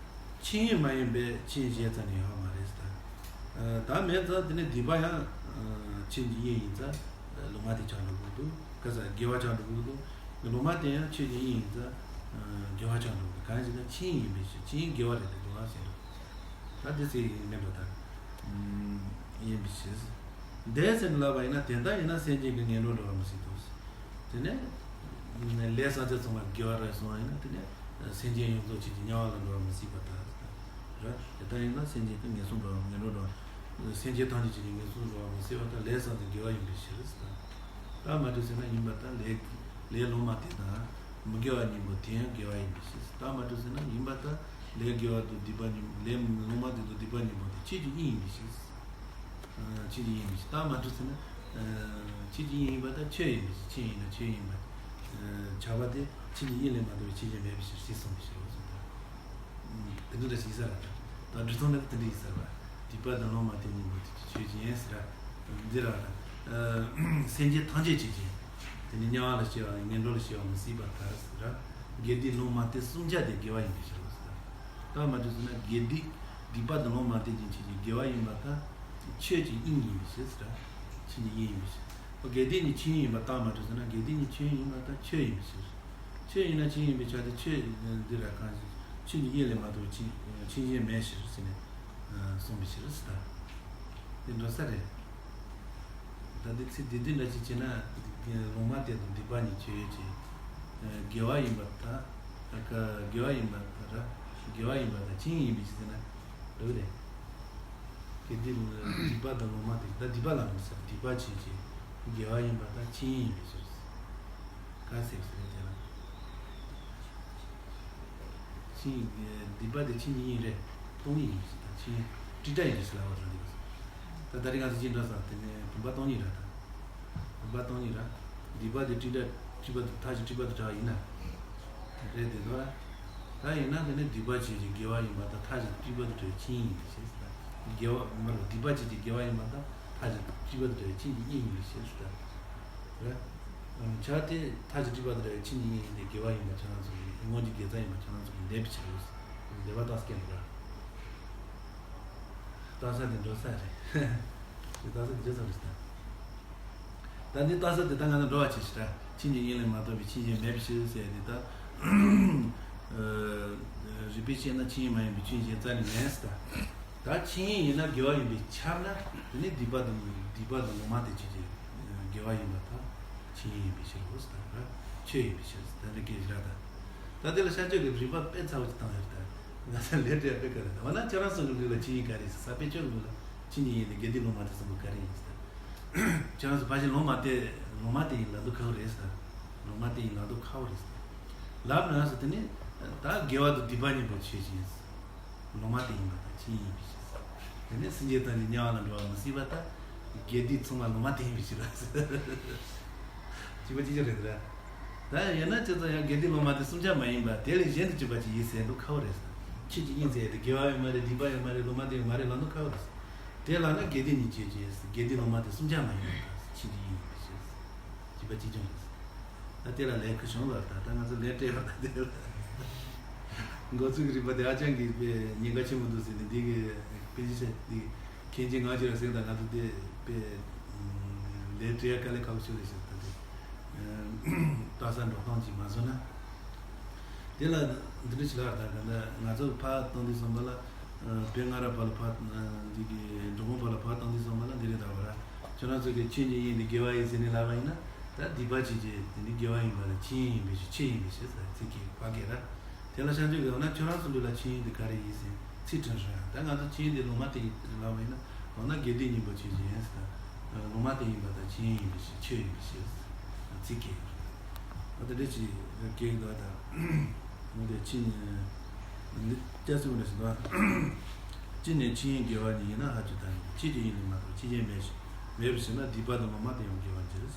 ཆོས་དབྱིངས་མ་ཡིན་པའི་ཆོས་གཞན་རྩ་ནས་ཡོད་མ་རེད་ཟེར། ཨ། ད་མེད་ཙང་དེ་ནས་སྡིག་པ་ཡང་ཆོས་ཀྱི་དབྱིངས་ཡིན་ཙང་ལོག་མ་དེ་ཆགས་འགྲོ་གི་འདུག་ག་ས་དགེ་བ་ཆགས་འགྲོ་གི་འདུག་ལོག་མ་དེ་ཡང་ཆོས་ཀྱི་དབྱིངས་ཡིན་ཙང་དགེ་བ་ཆགས་འགྲོ་གི་འདུག་གང་ཡིན་ཟེར་ན་ཆོས་དབྱིངས་ཡིན་པའི་ཕྱིར། ཆོས་དབྱིངས་དགེ་བ་རེད་དེ་སྡིག་པ་ཟེར་འགྲོ། ད་འདི་ཚེ་ཡིན་མིན་འགྲོ་ད། ཡིན་པའི་ཕྱིར། འདས་ཟེར་ལབ་པ་ཡིན་ན་དེ་ལྟར་ཡིན་ན་སེམས་ཅན་གྱི་ངན་འགྲོར་འགྲོ་བ་མི་སྲིད་དོ། དེ་ནས་ལས་བསགས་ཚད་ཚང་མ་དགེ་བ་རེད་སོང་བ་ཡིན་ན་དེ་ནས་སེམས་ཅན་ཡོངས་རྫོགས་ཆོས་ཀྱི་དམྱལ་བ་ལ་འགྲོ་བ་མི་སྲིད་པ་ལྟར། རེད། དེ་ལྟར་ཡིན་ན་སེམས་ཅན་གྱི་ངན་སོང་འགྲོ་བ་ངན་འགྲོར་འགྲོ་བ། སེམས་ཅན་ཐམས་ཅད་ཆོས་ཀྱི་ངན་སོང་འགྲོ་བ་མི་སྲིད་པ་ལྟར་ལས་བསགས་ཚད་དགེ་བ་ཡིན་པའི་ཕྱིར། ད་མ་གྲུབ་ཟེར་ན་ཡིན་པ་ལྟར་ལས་ལས་ལོག་མ་དེ་དང་མི་དགེ་བ་གཉིས་པོ་དེ་ཡང་དགེ་བ་ཡིན་པའི་ཕྱིར། ད་མ་གྲུབ་ཟེར་ན་ཡིན་པ་ལྟར་ལས་དགེ་བ་དང་སྡིག་པ་གཉིས། ལས་ལོག་མ་དེ་དང་སྡིག་པ་གཉིས་པོ་དེ་ཆོས་ཀྱི་དབྱིངས་ཡིན་པའི་ཕྱིར། ཆོས་ཀྱི་དབྱིངས་ཡིན་པའི་ཕྱིར། ད་མ་གྲུབ་ཟེར་ན། ཆོས་ཀྱི་དབྱིངས་ཡིན་པ་ལྟར་ཆོས་ཡིན་པའི་ཕྱིར། ཆོས་ཡིན་ན་ཆོས་ཡིན་པ། ཆགས་པ་དེ་ཆོས་ཀྱི་དབྱིངས་ལས་མ་གཏོགས་པའི་ཆོས་ཅན་མེད་པའི་ཕྱིར་ཞེས་གསུངས་པའི་ཕྱིར་རོ་གསུངས་པ། དེ་འདྲ་ཞིག་ཡིན་ས་རེད། ད་འབྲི་སྟངས་ནི་དེ་འདྲ་ཡིན་ས་རེད། སྡིག་པ་དང་ལོག་མ་དེ་གཉིས་པོ་དེ་ཆོས་ཅན་ཟེར། འདི་ར། སེམས་ཅན་ཐམས་ཅད་ཆོས་ཅན། དེ་ནི་དམྱལ་བ་ལ་སྐྱེ་བ་ངན་འགྲོ་ལ་སྐྱེ་བ་མི་སྲིད་པར་ཐལ་ཟེར། དགེ་སྡིག་ལོག་མ་དེ་གསུམ་ཆ་དེ་དགེ་བ་ཡིན་པའི་ཕྱིར་རོ་ཟེར། ད་མ་གྲུབ་ཟེར་ན་དགེ་སྡིག་སྡིག་པ་དང་ལོག་མ་དེ་ཀྱང་ཆོས་ཅན་དགེ་བ་ཡིན་པ་ལྟར། ཆོས་ཀྱི་དབྱིངས་ཡིན་པའི་ཕྱིར་ཟེར། ཆོས་ཀྱི་དབྱིངས་ཡིན་པའི་ཕྱིར། དགེ་སྡིག་གཉིས་ཆོས་དབྱིངས་ཡིན་པ་ལྟར་མ་གྲུབ་ཟེར་ན་དགེ་སྡིག་གཉིས་ཆོས་དབྱིངས་ཡིན་པ་ལྟར་ཆོས་ཡིན་པའི་ཕྱིར། ཆོས་ཡིན་ན་ཆོས་ཡིན་པའི་ཆ་དེ་ཆོས་འདི་ར་གང་ཞིག་ཆོས་ཀྱི་དབྱིངས་ལས་མ་གཏོགས་ཆོས་ཆོས་གཞན་མེད་ཕྱིར་ཟེར་ནས་གསུངས་པའི་ཕྱིར་ཟེར། དེ་འགྲོ་ས་རེད། ད་འདི་ཚིག་འདི་འདི་འདྲ་ཞིག་བྱས་ན། ལོག་མ་དེ་དང་སྡིག་པ་གཉིས་ཆོས་ཅན། དགེ་བ་ཡིན་པར་ཐལ། དགེ་བ་ཡིན་པར་ཐལ། དགེ་བ་ཡིན་པར་ཐལ། ཆོས་ཡིན་པའི་ཕྱིར་ཟེར་ན། འགྲོ་གི་རེད། དགེ་སྡིག་སྡིག་པ་དང་ལོག་མ་དེ། ད་སྡིག་པ་ལ་མི་ཟེར། སྡིག་པ་ཆོས་ཅན། དགེ་བ་ཡིན་པར་ཐལ། ཆོས་ཡིན་པའི་ཕྱིར། ག་ཟེར་ཟེར་ན་དེ་ལ། ཆོས་དབྱིངས་སྡིག་པ་དེ་ཆོས་ཀྱི་དབྱིངས་རེད། སྟོང་ཉིད་ཡིན་ཞེས་དང་། ཆོས་དབྱིངས་དྲི་བྲལ་ཡིན་ཞེས་ལབ་པ་དང་འདི་ག་ད་ད་རེས་ང་ཚོ་ཅི་འདྲ་ཟེར་དེ་ནས་བུམ་པ་སྟོང་ཉིད་རེད་དང་། བུམ་པ་སྟོང་ཉིད་རེད། སྡིག་པ་དེ་དྲི་བྲལ་དྲི་བ་དེ་མཐའ་བཞི་དྲི་བ་དེ་བྲལ་བ་ཡིན་ན། རེད་དེ་ཚོ་ར། ད་ཡིན་ན་དེ་ནི་སྡིག་པ་བྱས་ཀྱི་དགེ་བ་ཡིན་པ་དང་མཐའ་བཞི་དྲི་བ་དེ་བྲལ་བའི་ཆོས་དབྱིངས་ཡིན་ཞེས་ཟེར། དགེ་བ་མ་རེད། སྡིག་པ་བྱས་ཀྱི་དགེ་བ་ཡིན་པ་དང་མཐའ་བཞི་དྲི་བ་དེ་བྲལ་བའི་ཆོས་ཀྱི་དབྱིངས་ཡིན་ཞེས་ཟེར། རེད། བྱ་དེ་མཐའ་བཞི་དྲི་བ་དེ་བྲལ་བའི་ཆོས་ཀྱི་དབྱིངས་ཡིན་ཏེ་དགེ་བ་ཡིན་པ་ཁྱེད་རང་ཚོ་གི་སྔོན་གྱི་དགེ་རྩ་ཡིན་པ་ཁྱེད་རང་ཚོ་གི་འདས་པའི་ཕྱིར་རོ། འདས་པ་རྟགས་སུ་སྐྱེ་མི་དགོས། རྟགས་གསལ་དེ་འགྲོ་ས་རེད། རྟགས་གསལ་དེ་འགྲོ་ས་རེད་ད། ད་འདི་རྟགས་གསལ་དེ་ད་ང་ཚོ་འགྲོ་བ་བྱེད་ཤི་ར། ཆོས་ཀྱི་དབྱིངས་ལས་མ་གཏོགས་པའི་ཆོས་གཞན་མེད་པའི་ཕྱིར་ཟེར་དེ་ད། རིགས་པས་དཔྱད་ན་ཆོས་དབྱིངས་མ་ཡིན་པའི་ཆོས་གཞན་རྩ་ནས་མེད་ཟེར་ད། ད་ཆོས་དབྱིངས་ཡིན་ན་དགེ་བ་ཡིན་པས་ཁྱབ་ན་དེ་ནི་སྡིག་པ་དང་སྡིག་པ་དང་ལོག་མ་དེ་ཆོས་ཀྱི་དགེ་བ་ཡིན་པ་དང་ཆོས་དབྱིངས་ཡིན་པའི་ཕྱིར་རོ་ཟེར་ད་ར། ཆོས་ཡིན་པའི་ཕྱིར་ཟེར་ད་འདི་སྐད་ཞིག་ར་ད། ད་དེ་ལ་ཤར་ཕྱོགས་ཀྱི་རིགས་པ་དཔེ་ཚ་བོ་ཅིག་བཏང་ཡོད་ད། ང་ཚོ་ལས་འབྲས་དཔེ་ག་རེ་ད་འོ་ན་ཁྱེད་རང་ཚོ་གི་ལུགས་ལ་ཆོས་དབྱིངས་ག་རེ་ཟེར་ས་དཔེ་ཁྱོད་ལུགས་ལ་ཆོས་དབྱིངས་ཡིན་ཏེ་དགེ་སྡིག་ལོག་མ་དེ་གསུམ་པོ་ག་རེ་ཡིན་ཟེར། ཁྱེད་རང་ཚོ་ཕ་གཞི་ལོག་མ་དེ་ལོག་མ་དེ་ཡིན་ལབ་འདུག་ཁ་བོ་རེད་ཟེར། ལོག་མ་དེ་ཡིན་ལབ་འདུག་ཁ་བོ་རེད་ཟེར། ལབ་ན་ཟེར་དེ་ནི་ད་དགེ་བ་དང་སྡིག་པ་གཉིས་པོ་ཆོས་ཅན། ལོག་མ་དེ་ཡིན་པ་དང་ཆོས་དབྱིངས་ཡིན་པའི་ཕྱིར། དེ་ནི་སེམས་ཅན་ཐམས་ཅད་དམྱལ་བ་ལ་འགྲོ་བ་མི་སྲིད་པ་ད། དགེ་སྡིག་ཚང་མ་ལོག་མ་དེ་ཡིན་པའི་ཕྱིར་ཟེར། གཅིག་པ་གཅིག་རྐྱང་རེད་ད། ད་ཡིན་ན་ཅི་ཙམ་ཡང་དགེ་སྡིག་ལོག་མ་དེ་གསུམ་ཆ་མ་ཡིན་པ་དེ་ལས་གཞན་དུ་གྱུར་པ་ཅིག་ཡིན་ཟེར་འདུག་ཁ་བོ་རེད་ཟེར། ཆོས་ཀྱི་དབྱིངས་ཟེར་ཡ་དེ་དགེ་བ་ཡང་མ་རེད། སྡིག་པ་ཡང་མ་རེད། ལོག་མ་དེ་ཡང་མ་རེད་ལབ་འདུག་ཁ་བོ་རེད་ཟེར། དེ་ལ་ན་དགེ་སྡིག་གཉིས་ཆོས་ཅན་ཟེར། དགེ་སྡིག་ལོག་མ་དེ་གསུམ་ཆ་མ་ཡིན་པ་ད་ཆོས་ཀྱི་དབྱིངས་ཡིན་པའི་ཕྱིར་ཟེར། གཅིག་པ་གཅིག་རྐྱང་རེད་ཟེར། ད་དེ་ལ་ལས་ཁུ་བྱུང་བ་ད་ད་ང་ཚོ་ལས་སྤྲད་བ་ད་དེ་ལ། འགོ་ཚུགས་ཀྱི་རིག་པ་དེ་ཨ་ཅང་གིས་དཔེ་ཉེན་ཁ་ཆེན་པོ་འདུག་ཟེར་ནས་འདི་གི་དཔེ་ཆ་འདི་མཁན་ཆེན་ངག་ཆོས་ར་ཟེར་ད་ང་ཚོ་དེ་དཔེ་ལས་སྤྲད་དཀའ་ལས་ཁག་པོ་ཆེ་རེད་ཟེར་ད་དེ། ལྟ་ས་འགྲོ་སྟངས་ཅིག་མ་བཟོ་ན། དེ་ལ་འདི་འདྲ་ཞིག་ལབ་ད་ག་ད་ང་ཚོ་ཕར་བཏང་དུས་ཙམ་པ་ལ། བོད་སྔ་རབས་པ་ལ་ཕར་འདི་གི་འགྲོ་མགོན་པ་ལ་ཕར་བཏང་དུས་ཙམ་པ་ལ་འདི་རེད་ད་བ་ར། ཁྱོད་རང་ཚོ་གི་ཆོས་ཀྱི་དབྱིངས་འདི་དགེ་བ་ཡིན་ཟེར་ནས་ལབ་པ་ཡིན་ན། ད་སྡིག་པ་བྱེད་ཀྱི་དེ་ནི་དགེ་བ་ཡིན་པ་ལ་ཆོས་དབྱིངས་ཡིན་པའི་ཕྱིར་ཆོས་ཡིན་པའི་ཕྱིར་ཟེར་ཚིག་གི་བ་གེ་ར། དེ་ལ་ཤར་ཕྱོགས་ཀྱི་འོ་ན་ཁྱོད་རང་ཚོ་ལུགས་ལ་ཆོས་དབྱིངས་འདི་ག་རེ་ཡིན་ཟེར་ཚིག་དྲན་སོང་ཡང་ད་ང་ཚོ་ཆོས་དབྱིངས་འདི་ལོག་མ་དེ་ཡིན་ལབ་པ་ཡིན་ན་འོ་ན་དགེ་སྡིག་གཉིས་པོ་ཆོས་ཅན་ཟེར། ལོག་མ་དེ་ཡིན་པ་དང་ཆོས་དབྱིངས་ཡིན་པའི་ཕྱིར་ཆོས་ཡིན་པའི་ཕྱིར་ཟེར་ཚིག་གི། འོ་དེ་འདྲ་ཅིག་གེགས་འདུག་ད། འོ་དེ་ཅི་ནས་འདི་སྐྱ་སེར་པོ་འདྲ་ཞིག་འདུག་ཨ། ཅི་ནས་ཆོས་དབྱིངས་དགེ་བ་ཉིད་ཡིན་ན་ཧ་ཅང་ཐལ་ཉེ་བ། ཆོས་ཀྱི་དབྱིངས་ལས་མ་གཏོགས་ཆོས་གཞན་མེད་ཞིང་མེད་པའི་ཕྱིར་ན་སྡིག་པ་དང་ལོག་མ་དེ་ཡང་དགེ་བར་འགྱུར།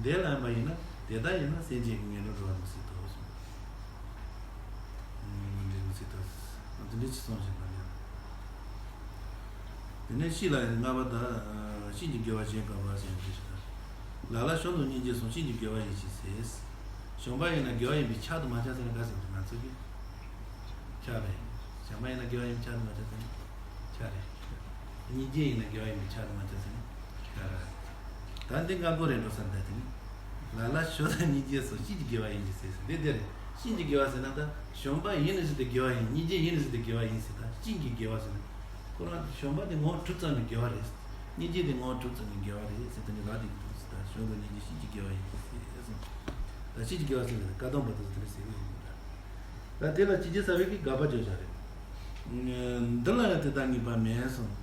འདས་ལ་ཡིན་པ་ཡིན་ན་དེ་ལྟར་ཡིན་ན་སེམས་ཅན་གྱི་ངན་འགྲོར་འགྲོ་བ་མི་སྲིད་དོ་གསུངས། མི་འགྲོ་མི་སྲིད་དོ། དེ་འདྲ་ཅིག་གསུངས་བཞིན་པ་ལས། དེ་ནས་ཤི་ལ་ཡང་ལྔ་པ་དང་། ཤིན་ཏུ་དགེ་བ་གཞན་གང་བ་ཟེར་ཡང་འདི་ཞིག་དང་། ལ་ལ་བྱམས་དང་སྙིང་རྗེ་གསུམ་ཤིན་ཏུ་དགེ་བ་ཡིན་ཞེས་ཟེར། བྱམས་པ་ཡིན་ན་དགེ་བ་ཡིན་པས་ཁྱབ་དང་མ་ཁྱབ་ཟེར་ན་ག་ཟེར་འདུག་ང་ཚོ་གིས། ཁྱབ་རེད། བྱམས་པ་ཡིན་ན་དགེ་བ་ཡིན་པས་ཁྱབ་དང་མ་ཁྱབ་ཟེར་ན། ཁྱབ་རེད། སྙིང་རྗེ་ཡིན་ན་དགེ་བ་ཡིན་པས་ཁྱབ་དང་མ་ཁྱབ་ཟེར་ན། ཁྱབ་རེད། ད་འདི་ལྔ་པོ་རེད་འགྲོ་ས་འདི་དེ་ནི། ལ་ལ་བྱམས་དང་སྙིང་རྗེ་གསུམ་ཤིན་ཏུ་དགེ་བ་ཡིན་ཞེས་ཟེར་འདི་འདི་རེད། ཤིན་ཏུ་དགེ་བ་ཟེར་ན་ད་བྱམས་པ་ཡིན་ནི་ཟེར་ཏེ་དགེ་བ་ཡིན། སྙིང་རྗེ་ཡིན་ནི་ཟེར་ཏེ་དགེ་བ་ཡིན་ཟེར་ད་ཤིན་ཏུ་དགེ་བ་ཟེར་ན། ཁོ་རང་བྱམས་པ་དེ་ངོ་བོ་གྲུབ་ཙམ་ནས་དགེ་བ་རེད། སྙིང་རྗེ་དེ་ངོ་བོ་གྲུབ་ཙམ་ནས་དགེ་བ་རེད་ཟེར་དེ་ནི་ལབ་དེ་གི་འདུག་ཟེར་ད་བྱམས་དང་སྙིང་རྗེ་ཤིན་ཏུ་དགེ་བ་ཡིན་ཟེར་གསུངས། ད་ཤིན་ཏུ་དགེ་བ་ཟེར་ནས་བཀའ་གདམས་པ་དེ་ཚོ་དེ་འདྲ་ཟེར་གི་ཡོད་མོད་ད། ད་དེ་ལ་ཅི་བྱེད་ཟེར་བའི་གི་དགག་པ་བརྗོད་བྱ་རེད། འདི་ལ་ཡང་དེ་ལྟར་ངེས་པ་མེད་གསུངས།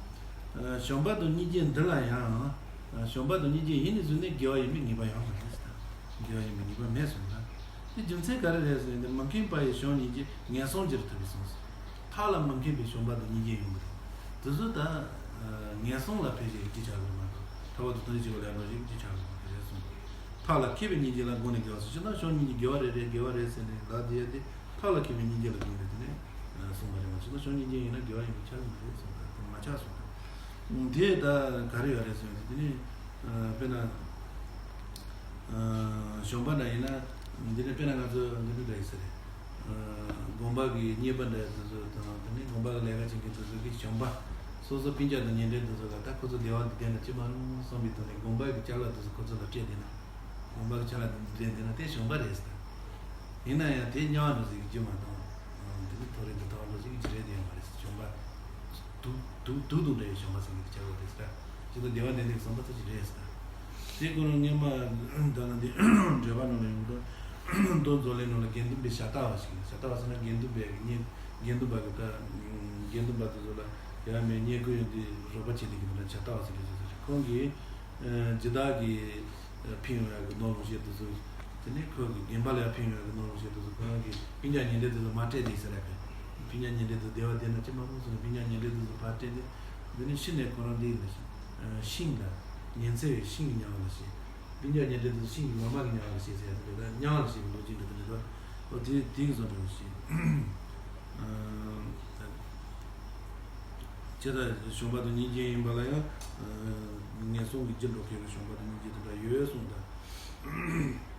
བྱམས་པ་དང་སྙིང་རྗེ་འདི་ལ་ཡང་། བྱམས་པ་དང་སྙིང་རྗེ་ཡིན་ནི་བཟུང་ནས་དགེ་བ་ཡིན་པའི་ངེས་པ་ཡང་མ་རེད་ཟེར་ད། དགེ་བ་ཡིན་པའི་ངེས་པ་མེད་གསུངས་ན། དེ་རྒྱུ་མཚན་ག་རེ་རེད་ཟེར་ན་མི་མཁྱེན་པ་ཡི་བྱམས་སྙིང་རྗེ་ངན་སོང་གྱུར་ཐུབ་པས་གསུངས་སོ། ཐག་ལ་མི་མཁས་པའི་བྱམས་པ་དང་སྙིང་རྗེ་ཡོང་གི་རེད། དེ་ཚོ་ད། ངན་སོང་ལ་ཕལ་ཆེར་རྒྱུ་ཆགས་ཀྱི་མ་གཏོགས་ཐར་པ་དང་དོན་གཅིག་པ་ལ་ཡང་འགྲོ་ཞིག་རྒྱུ་ཆགས་ཀྱི་མ་གཏོགས་རེད་གསུངས། ཐག་ལ་མཁས་པའི་སྙིང་རྗེ་ལ་དགོངས་ནས་དགེ་བ་སོགས་ཅི་ལྟར་བྱམས་སྙིང་རྗེ་དགེ་བ་རེད་རེད་དགེ་བ་རེད་ཟེར་ནས་ལབ་བསྡད་ཡ་དེ་ཐག་ལ་མཁས་པའི་སྙིང་རྗེ་ལ་དགོངས་ནས་དེ་ནས་གསུངས་པ་རེད་མ་གཏོགས་ཅི་ལྟར་བྱམས་སྙིང་རྗེ་ཡིན་ན་དགེ་བ་ཡིན་པ་ཆགས་ཀྱི་མ་རེད་གསུངས་པ་དེ་མ་ཆགས་གསུངས་པ། དེ་ད་ག་རེ་ཡོད་རེད་ཟེར་ན་དེ་ནས་དཔེར་ན། བྱམས་པ་འདྲ་ཡིན་ན། འདི་ནི་དཔེར་ན་ང་ཚོ་འདི་འདྲ་འདྲ་ཡིན་ས་རེད། དགོན་པ་གི་གཉེར་པ་འདྲ་དེ་ཚོ་དང་དེ་ནས་དགོན་པ་གི་ལས་ཀ་བྱེད་མཁན་དེ་ཚོ་གི་བྱམས་པ། སོ་སོ་སྤུན་ཀྱག་དང་ཉེ་འབྲེལ་དེ་ཚོ་ལ་ད་ཁོ་ཚོ་བདེ་བ་འདི་ལྡན་ན་ཅི་མ་རུང་བསམ་པའི་ཐོག་ནས་དགོན་པ་གི་ཅ་ལག་དེ་ཚོ་ཁོ་ཚོ་ལ་སྤྲད་བསྡད་ན། དགོན་པ་གི་ཅ་ལག་འདི་འདྲ་འདི་ན་དེ་བྱམས་པ་རེད་ཟེར། ཡིན་ན་ཡང་དེ་དམྱལ་བ་འགྲོ་ཟེར་གྱི་རྒྱུ་མ་གཏོགས། འདི་ནི་མཐོ་རིས་འདི་ཐོག་འགྲོ་ཟེར་གྱི་རྒྱུ་རེད་དེ་ཡང་མ་རེད་ཟེར་བྱམས་པ། དུག་དུག་དུག་དང་འདྲ་བའི་བྱམས་པ་ཟེར་གྱི་འདི་ཆགས་པ་རེད་ཟེར། ཅི་ལྟར་བདེ་བ་ལྡན་འདུག་བསམ་པ་ཚོ་ཅི་རེད་ཟེར། དེ་ཁོ་རང་སྔོན་མ་ད་ལ་འདི་འགྲེལ་པ་ནང་ལ་ཡོང་དུས་མདོ་མཛོད་ལས་ནང་ལ་དགེ་འདུན་པའི་ཞབས་ལྟ་བ་ཞིག་ཡིན། ཞབས་ལྟ་བ་ཟེར་ན་དགེ་འདུན་པའི་གཉེན་དགེ་འདུན་པ་གི་ད་དགེ་འདུན་པ་དེ་ཚོ་ལ་ཡ་མེད་བསྙེན་བཀུར་ཡོད་དུས་རོགས་པ་བྱེད་བསྡད་ཀྱི་འདུག་ན་ཞབས་ལྟ་བ་ཟེར་གྱི་ཟེར་ཟེར་ཁོང་གིས། ཨ་ཇི་ལྟར་གྱི་ཨ་ཕན་ཡོན་ཡག་གི་ནོར་ལོངས་སྤྱོད་དེ་ཚོ་ དེ་ནས་ཁོ་གི་རྒན་པ་ལ་ཡང་ཕན་ཡོད་གི་ནོར་བུ་ཞིག་དུས་སུ་ཁོ་རང་གི་སྤུན་ཀྱག་ཉེ་འབྲེལ་དུས་སུ་མ་སྤྲད་དེ་ཟེར་ཡ་གི། སྤུན་ཀྱག་ཉེ་འབྲེལ་དུ་བདེ་བ་བདེ་ན་ཅི་མ་རུང་ཟེར་ནས་སྤུན་ཀྱག་ཉེ་འབྲེལ་དུས་སུ་ཕར་སྤྲད་དེ། འདི་ནས་ཤི་ནས་ཁོ་རང་འདི་ཡིན་ལ་ཤི། ཤིང་ལ། ཉི་ཚེ་བའི་ཤིང་གི་དམྱལ་བ་ལ་ཤི། སྤུན་ཀྱག་ཉེ་འབྲེལ་དུས་སུ་ཤིང་གི་ངོ་མ་གི་དམྱལ་བ་ལ་ཤི་ཟེར་ཡ་དེ་འདྲ་དམྱལ་བ་ལ་ཤི་གི་ལོ་རྒྱུས་འདྲ་དེ་འདྲ་འདུག་འོ་དེ་དེ་གི་བཟོ་འདྲ་ཞིག་ཇི་ལྟར་བྱུང་བ་དང་སྙིང་རྗེ་ཡིན་པ་ལ་ཡང་། ངན་སོང་གི་རྒྱུ་འགྲོ་མཁན་གྱི་བྱུང་བ་དང་སྙིང་རྗེ་དེ་འདྲ་ཡོད་གསུངས་དང་།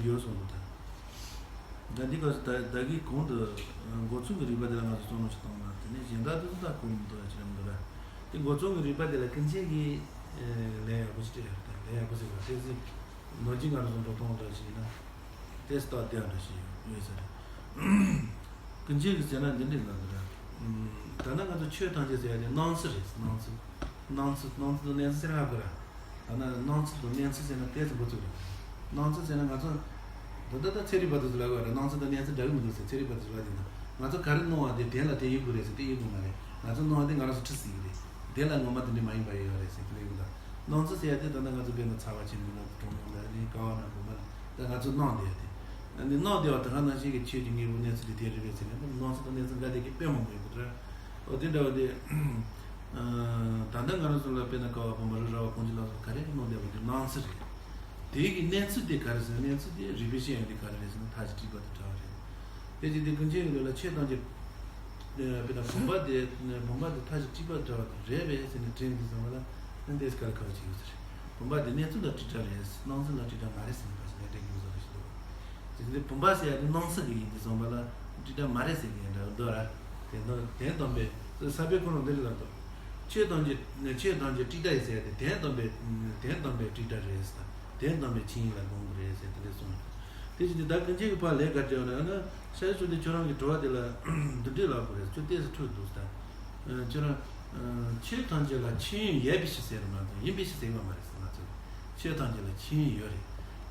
ཡོད་གསུངས་དང་། ད་འདི་ག་ད་ད་གི་གོང་དུ་འགོ་ཚུགས་ཀྱི་རིགས་པ་དེ་ལ་ང་ཚོ་བསམ་བློ་ཞིག་བཏང་ན། དེ་ནས་གཞན་དག་དེ་ཚོ་ད་གོ་མི་འདུག་ཅི་རམ་འདུག་ར། དེ་འགོ་ཚུགས་ཀྱི་རིགས་པ་དེ་ལ་ཀུན་མཁྱེན་གྱིས་ལན་ཡག་པོ་ཞིག་སྤྲད་ཡོད་རེད། ལན་ཡག་པོ་ཟེར་བ་དེ་ཚོ་ནོར་གྱི་ང་རང་ཚོ་འགྲོ་སྟངས་འདྲ་ཞིག་ཡིན་ན། དེ་སྟག་དེ་འདྲ་ཞིག་ཡོད་ས་རེད། ཀུན་མཁྱེན་གྱིས་ཟེར་ན་འདི་འདྲ་ལབ་འདུག་ར། ད་ནི་ང་ཚོ་ཆོས་ཐམས་ཅད་ཟེར་ཡ་དེ་སྣང་ཚུལ་རེད། སྣང་ཚུལ། སྣང་ཚུལ་སྣང་ཚུལ་དང་གནས་ཚུལ་ཟེར་ཡ་དགོས་ར། ད་ནི་སྣང་ཚུལ་དང་གནས་ཚུལ་ཟེར་ན་དེ་ཚོ་འགོ་ཚུགས་རེད། སྣང་ཚུལ་ཟེར་ན་ང་ཚོ་ད་ལྟ་ད་ཚན་རིག་པ་དེ་ཚོ་ལབ་དགོས་རེད། སྣང་ཚུལ་དང་གནས་ཚུལ་འདྲ་གི་མི་འདུག་ཟེར། ཚན་རིག་པ་དེ་ཚོ་ལབ་དེ་ན་ང་ཚོ་ག་རེ་སྣང་བ་དེ་དེ་ལ་དེ་ཡིན་དགོས་རེད་ཟེར། དེ་ཡིན་དགོས་མ་རེད། ང་ཚོ་སྣང་བ་དེ་ང་རང་ཚོ་འཁྲུལ་སྲིད་ཀྱི་རེད། དེ་ལ་ངོ་མ་དེ་འདྲ་མ་ཡིན་པ་ཡོད་རེད་ཟེར། དེ་ལ་ཡིན་ད། སྣང་ཚུལ་ཟེར་ཡ་དེ་ད་ལྟ་ང་ཚོ་དཔེར་ན་ཚ་བ་ཆེན་པོ་ན་གྲང་མོ་ན་ནི་ཀ་བ་ན་བུ་མ་ན་ད་ང་ཚོ་སྣང་བསྡད་ཡ་དེ། ཨ་ནི་སྣང་བསྡད་པ་དེ་ག་ནང་བཞིན་གྱི་ཆོས་ཀྱི་དངོས་པོ་གནས་ཚུལ་དེ་དེ་རེད་པས་ཟེར་ནས་སྣང་ཚུལ་དང་གནས་ཚུལ་འགའ་དེ་གི་དཔེ་མང་པོ་ཡོད་པ་འདྲ། འོ་དེ་འདྲ་བ་དེ། ད་ལྟ་ང་རང་ཚོ་ལ་དཔེར་ན་ཀ་བ་བུ་མ་རུ་ར་བ་གོང་ཆེན་ལ་སོགས་ག་རེ་གི་སྣང་བསྡད་པ་དེ་སྣང་ཚུལ་རེད། དེ་གི་གནས་ཚུལ་དེ་ག་རེ་ཟེར་ན། གནས་ཚུལ་དེ་རིགས་པས་དཔྱད་ཡོང་དེ་ག་རེ་རེད་ཟེར་ན་མཐའ་བཞི་དྲུག་པ་དང་བྲལ་བ་རེད། དེ་བཞིན་དུ་ཀུན་མཁྱེན་གྱི་ལུགས་ལ་ཆོས་ཐམས་ཅད། དཔེར་ན་བུམ་པ་དེ། བུམ་པ་དེ་མཐའ་བཞི་དྲུག་པ་བྲལ་བ་དེ་རེད་པས་ཟེར་ནས་དྲན་དུས་ཙམ་པ་ལ་ཨ་འདིས་ག་རེ་ག་རེ་བྱེད་ཀྱི་ཡོད་ཟེར། བུམ་པ་དེ་གནས་ཚུལ་ལ་དྲིལ་བསྒྲགས་རེད། སྣང་ཚུལ་ལ་དྲིལ་བསྒྲགས་མ་རེད་ཟེར་ནས་ཕར་ཕྱིན་ལས་འབྲས་ཀྱི་བཟོ་འདྲ་ཞིག་འདུག་དེ་བཞིན་དུ་བུམ་པ་ཟེར་ཡ་དེ་སྣང་ཚུལ་གྱི་ཡིན་དུས་ཙམ་པ་ལ་དྲིལ་བསྒྲགས་མ་རེད་ཟེར་གྱི་ཡིན་འདྲ་འདུག་ར། དེ་དོན་དེ་དོན་དམ་པའི་ས་པཎ་ཁོ་རང་འདི་ལ་ལབ་འདུག་ཆོས་ཐམས་ཅད་ཆོས་ཐམས་ཅད་དྲིལ་བསྒྲགས་ཡིན་ཟེར་ཡ་དེ་དོན་དམ་པའི་དོན་དམ་པའི་དྲིལ་བསྒྲགས་རེད་ཟེར། དོན་དམ་པའི་ཆོས་ཉིད་ལ་དགོངས་དགོས་རེད་ཟེར་དེ་འདྲ་གསུངས། དེ་བཞིན་དུ་ད་ཀུན་མཁྱེན་གྱིས་ཕར་ལན་ག་རེ་བརྒྱབ་ན་ཡང་ན་ཤཱཀྱ་མཆོག་ལྡན་ཁྱོད་རང་གི་དྲི་བ་དེ་ལ་འདི་འདྲས་ལབ་དགོས་རེད། ཁྱོད་ཏོག་ཙམ་འཁྲུལ་འདུག་ཟེར། ཁྱོད་རང་ཆོས་ཐམས་ཅད་ལ་ཆོས་དབྱིངས་ཡོད་པའི་ཕྱིར་ཟེར་རེད་མ་གཏོགས་ཡིན་པའི་ཕྱིར་ཟེར་བ་མ་རེད་ཟེར། ང་ཚོས་ཆོས་ཐམས་ཅད་ལ་ཆོས་དབྱིངས་ཡོད་རེད།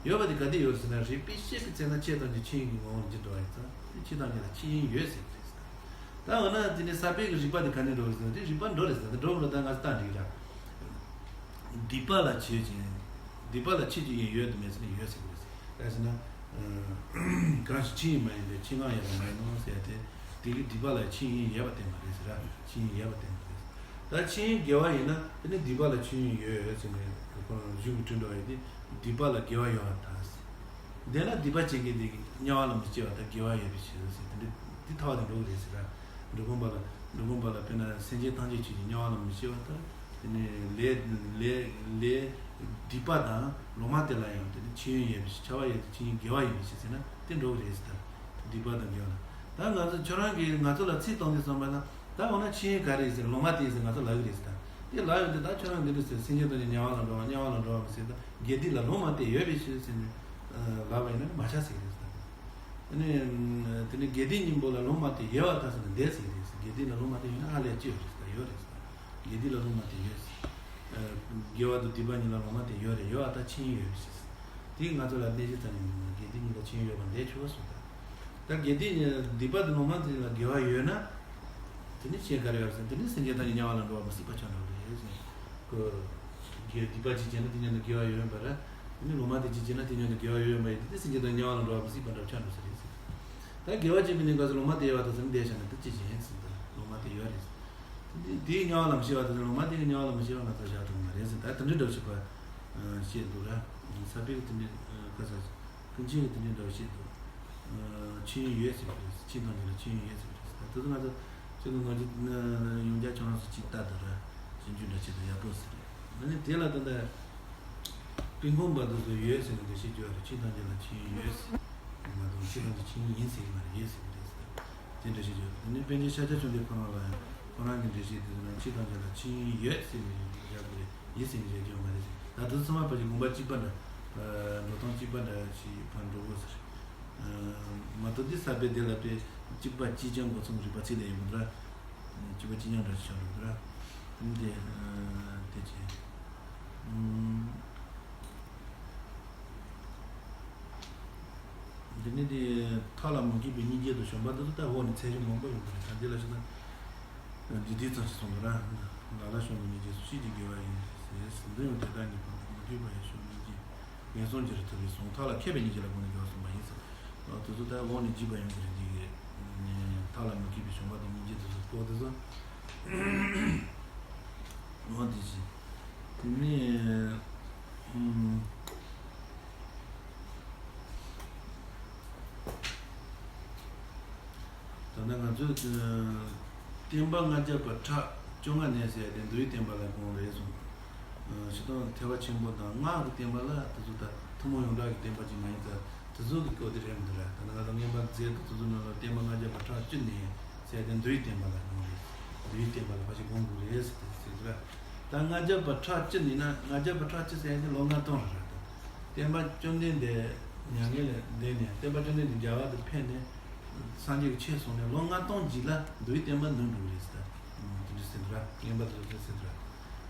ཡོད་པ་དེ་ག་དུས་ཡོད་རེད་ཟེར་ན་རིགས་པས་དཔྱད་པའི་ཚེ་ན་ཆོས་ཐམས་ཅད་ཆོས་དབྱིངས་ཀྱི་ངོ་བོར་འགྱུར་འགྲོ་བ་ཡིན་ཙང་དེ་ཆོས་ཐམས་ཅད་ལ་ཆོས་དབྱིངས་ཡོད་ཟེར་གྱི་རེད་ཟེར། ད་འོ་ན་དེ་ནས་ས་པཎ་གྱི་རིགས་པ་དེ་ག་ནས་འགྲོ་རེད་ཟེར་ན་དེ་རིགས་པ་འགྲོ་རེད་ཟེར། ད་འགྲོ་བ་ལ་ད་ང་ཚོ་ལྟ་འགྲིག་ར། སྡིག་པ་ལ་ཆོས་ཅན། སྡིག་པ་ལ་ཆོས་ཀྱི་དབྱིངས་ཡོད་དམ་མེད་ཟེར་ན་ཡོད་ཟེར་གྱི་རེད་ཟེར། ག་ཟེར་ན། གང་ཞིག་ཆོས་དབྱིངས་མ་ཡིན་པའི་ཆོས་གང་ཡོད་པ་མ་ཡིན་ནོ་ཟེར་ཏེ། དེ་གི་སྡིག་པ་ལ་ཆོས་དབྱིངས་ཡོད་པ་བསྟན་པ་རེད་ཟེར་ར། ཆོས་དབྱིངས་ཡོད་པ་བསྟན་པ་རེད། ད་ཆོས་དབྱིངས་དགེ་བ་ཡིན་ན་དེ་ནི་སྡིག་པ་ལ་ཆོས་དབྱིངས་ཡོད་ཟེར་ནས་ཁོ་རང་གཞུང་གི་འཁྲུལ་འགྲོ་བ་ཡིན་ཏེ། སྡིག་པ་ལ་དགེ་བ་ཡོད་པར་ཐལ་ཟེར། དེས་ན་སྡིག་པ་བྱེད་མཁན་དེ་དམྱལ་བ་ལ་མི་སྐྱེ་བར་ཐལ། དགེ་བ་ཡོད་པའི་ཕྱིར་ཟེར་དེ་འདྲ་དེ་ཐལ་བ་དེ་འགྲོ་གི་རེད་ཟེར་ར། འབྲི་གུང་པ་ལ་འབྲི་གུང་པ་ལ་དཔེར་ན་སེམས་ཅན་ཐམས་ཅད་ཆོས་ཀྱི་དམྱལ་བ་ལ་མི་སྐྱེ་བར་ཐལ། དེ་ནས་ལས་ལས་ལས་སྡིག་པ་དང་ལོག་མ་དེ་ལ་ཡང་དེ་ནི་ཆོས་དབྱིངས་ཡོད་པའི་ཕྱིར། བྱ་བ་ཡོད་དེ་ཆོས་དབྱིངས་དགེ་བ་ཡིན་པའི་ཕྱིར་ཟེར་ན་དེ་འགྲོ་གི་རེད་ཟེར་ད། སྡིག་པ་དང་དགེ་བ་ལ། ད་ང་ཚོ་ཁྱོད་རང་གིས་ང་ཚོ་ལ་ཚིག་གཏོང་དུས་ཙམ་པ་ན་ད་འོ་ན་ཆོས་དབྱིངས་ག་རེ་ཡིན་ཟེར་ལོག་མ་དེ་ཡིན་ཟེར་ང་ཚོ་ལབ་གི་རེད་ཟེར་ད། དེ་ལབ་ཡོང་དུས་ད་ཁྱོད་རང་འདི་འདྲ་ཟེར། སེམས་ཅན་ཐམས་ཅད་དམྱལ་བ་ལ་འགྲོ་བ་དམྱལ་བ་ལ་འགྲོ་བ་མི་ཟེར་ད། དགེ་སྡིག་ལ་ལོག་མ་དེ་ཡོད་པའི་ཕྱིར་ཟེར་ནས་ལབ་པ་ཡིན་ན་མ་ཆགས་ཟེར་གི་རེད་ཟེར་ད། དེ་ནས་དེ་ནས་དགེ་སྡིག་གཉིས་པོ་ལ་ལོག་མ་དེ་ཡོད་པར་ཐལ་ཟེར་ན་འདས་ཟེར་གི་རེད་ཟེར། དགེ་སྡིག་ལ་ལོག་མ་དེ་ཡོད་ན་ཧ་ལས་ཅི་ཡོད་རེད་ཟེར་ད། ཡོད་རེད་ཟེར་ད། དགེ་སྡིག་ལ་ལོག་མ་དེ་ཡོད་ཟེར། དགེ་བ་དང་སྡིག་པ་གཉིས་ལ་ལོག་མ་དེ་ཡོད་རེད། ཡོད་པར་ཐལ། ཆོས་དབྱིངས་ཡོད་པའི་ཕྱིར་ཟེར། དེས་ང་ཚོ་ལ་གནས་ཚུལ་ཙམ་ཡིན་ན་དགེ་སྡིག་གཉིས་ལ་ཆོས་དབྱིངས་ཡོད་པ་འདས་ཆོག་གསུངས་ད། ད་དགེ་སྡིག་གཉིས་སྡིག་པ་དང་ལོག་མ་དེ་ལ་དགེ་བ་ཡོད་ན། དེ་ནི་ཆོས་དབྱིངས་ག་རེ་ཡོད་ཟེར། དེ་ནི་སེམས་ཅན་ཐམས་ཅད་དམྱལ་བ་ལ་འགྲོ་བ་མི་སྲིད་པ་ཆགས་འགྲོ་གི་རེད་ཟེར། ཁོ། དགེ་སྡིག་པ་གཅིག་བྱས་ན་དེ་མཉམ་དུ་དགེ་བ་ཡོད་ཡོད་པ་རེད། དེ་ནི་ལོག་མ་དེ་གཅིག་བྱས་ན་དེ་མཉམ་དུ་དགེ་བ་ཡོད་ཡོད་པ་ཡིན་དུས་དེ་སེམས་ཅན་དང་དམྱལ་བ་ལ་འགྲོ་བ་མི་སྲིད་པ་འདྲ་ཆགས་འགྲོ་ས་རེད་ཟེར། ད་དགེ་བ་བྱེད་པའི་གནས་སྐབས་སུ་ལོག་མ་དེ་ཡོད་པ་དང་ཟེར་ན་འདས་བྱས་ན་དེ་ཅི་བྱེད་ཟེར། ད་ལོག་མ་དེ་ཡོད་རེད་ཟེར། དེ་དེའི་དམྱལ་བ་ལ་མི་སྐྱེ་བ་དེ་ལོག་མ་དེའི་དམྱལ་བ་ལ་མི་སྐྱེ་བ་ང་ཚོ་བཞག་ཐུབ་མ་རེད་ཟེར། ད་དེ་འདྲའི་འདྲ་བོ་ཞིག་པ། བཤད་འདུག་ར། ས་པཎ་གྱིས་དེ་འདྲའི་ཁ་ས། ཀུན་མཁྱེན་གྱིས་དེ་འདྲའི་འདྲ་བོ་བཤད་འདུག་ཆོས་དབྱིངས་ཡོད་ཟེར་གྱི་རེད། ཆོས་ཐམས་ཅད་ལ་ཆོས་དབྱིངས་ཡོད་ཟེར་གྱི་རེད། ད་དེ་ཚོ་ང་ཚོ་ཁྱོད་ཀྱི་ངོ་རྒྱུ་ཡོངས་རྒྱ་ཁྱོད་རང་ཚོ་ཅིག་ལྟ་དང་ར། ཞིབ་འཇུག་འདྲ་བྱེད་དང་ཡག་པོ་ཟེར། ཨ་ནི་དེ་ལ་ད་ལྟ་སྤྲིན་ཕུང་པ་དེ་ཚོ་ཡོད་ཟེར་ནས་འགྲེལ་བཤད་བརྒྱབ་རེད། ཆོས་ཐམས་ཅད་ལ་ཆོས་དབྱིངས་ཡོད་ཟེར། མ་གཏོགས་ཆོས་ཐམས་ཅད་ཆོས་དབྱིངས་ཡིན་ཟེར་གྱི་མ་རེད། ཡོད་ཟེར་གྱི་རེད་ཟེར། དེ་འགྲེལ་བཤད་བརྒྱབ། དེ་ནས་པཎ་ཆེན་ཤཱཀྱ་མཆོག་ལྡན་ཁོ་རང་ལ་ཡང་ཁོ་རང་གི་འགྲེལ་བཤད་དེ་ཚོ་ན་ཆོས་ཐམས་ཅད་ལ་ཆོས་དབྱིངས་ཡོད་ཟེར་ནས་བཞག་གི་རེད། ཡིན་ཟེར་ནས་བཞག་རྒྱུ་མ་རེད་ཟེར། ད་དེ་ཚོ་ཚང་མ་ཕལ་ཆེར་དགོངས་པ་གཅིག་པ་འདྲ། འགྲོ་སྟངས་གཅིག་པ་འདྲ་ཞིག་ཕར་འགྲོ་དགོས་ཟེར། མ་གཏོགས་འདི་ས་པཎ་སྡེ་ལ་དཔེ་གཅིག་པ་གཅིག་རྐྱང་འགོ་ཚུགས་རིགས་པ་ཚིག་ལ་ཡིན་པ་འདྲ། གཅིག་པ་གཅིག་རྐྱང་འདྲ་ཞིག་ཆགས་འགྲོ་འདུག་ར། འདི། དེ་ཅི། འདི་ནི་དེ་མཐའ་ལ་མུ་གེ་བའི་སྙིང་རྗེ་དང་བྱམས་པ་འདི་ཚོ་ད་འོག་ནས་ཚད་གཞི་མང་པོ་ཡོང་གི་རེད། ད་འདི་ལ་ཞུ་ན། འདི་འདི་ཙམ་ཞིག་གསུངས་འདུག་ར། ལ་ལ་ཕྱོགས་ནས་སྙིང་རྗེ་སོགས་ཤེས་ཀྱི་དགེ་བ་ཡིན་ཟེར། འདི་ཡང་དེ་དག་གཉིས་པོ་མུ་གེ་བ་ཡི་ཕྱོགས་སྙིང་རྗེ། ངན་སོང་གྱུར་ཐུབ་པའི་གསུང་། མཐའ་ལ་མཁས་པའི་སྙིང་རྗེ་ལ་དགོངས་ནས་འགྱུར་བ་གསུངས་པ་ཡིན་ཟེར། དེ་ཚོ་ད་འོག་ནས་བརྗོད་པ་ཡང་དེ་རེད། འདི་གི་མཐའ་ལ་མི་མཁས་པའི་བྱུང་བ་དང་སྙིང་རྗེ་དེ་ཚོ་པོ་དེ་ཚོ། འོ་དེ་བཞིན་དེ་ནས་ཨུམ། ད་ལྟ་ང་ཚོས་ཨ་བསྟན་པ་ལྔ་བརྒྱ་པ་ཕྲག་བཅོ་ལྔ་ནས་ཟེར་ཏེ་མདོའི་བསྟན་པ་ལ་དགོངས་རེད་གསུངས། ཨ་སྤྱིར་བཏང་ཐེག་པ་ཆེན་པོ་དང་སྔགས་ཀྱི་བསྟན་པ་ལ་དེ་ཚོ་ད་ཐུན་མོང་ཡོངས་གྲགས་ཀྱི་བསྟན་པ་ཅིག་མ་ཡིན་ཙང་དེ་ཚོ་གི་སྐོར་དེ་རེད་མི་འདུག་ར། ད་ལྟ་ང་ཚོ་རྔན་པ་མཛད་དེ་དེ་ཚོ་ནང་ལ་བསྟན་པ་ལྔ་བརྒྱ་པ་ཕྲག་བཅུ་ནས་ཟེར་ཏེ་མདོའི་བསྟན་པ་ལ་དགོངས་རེད། མདོའི་བསྟན་པ་ལ་ཕལ་ཆེར་དགོངས་དགོས་རེད་ཟེར་ཏེ་ཟེར་གི་ར། ད་ལྔ་བརྒྱ་པ་ཕྲག་བཅུ་ནས་ན་ལྔ་བརྒྱ་པ་ཕྲག་བཅུ་ཟེར་ཡ་དེ་ལོ་ལྔ་སྟོང་རེད་ར། ད་བསྟན་པ་བཅོམ་ལྡན་འདས་མྱ་ངན་ལས་འདས་ནས་བསྟན་པ་བཅོམ་ལྡན་འདས་རྒྱལ་བ་དུ་ཕེབས་ནས་སངས་རྒྱས་ཀྱི་ཆོས་གསུངས་ནས་ལོ་ལྔ་སྟོང་རྗེས་ལ་མདོའི་བསྟན་པ་ནུབ་འགྲོ་གི་རེད་ཟེར། ད་དེ་འདྲ་ཟེར་འདུག་ར། རྔན་པ་དེ་ཚོ་ཟེར་འདུག་ར།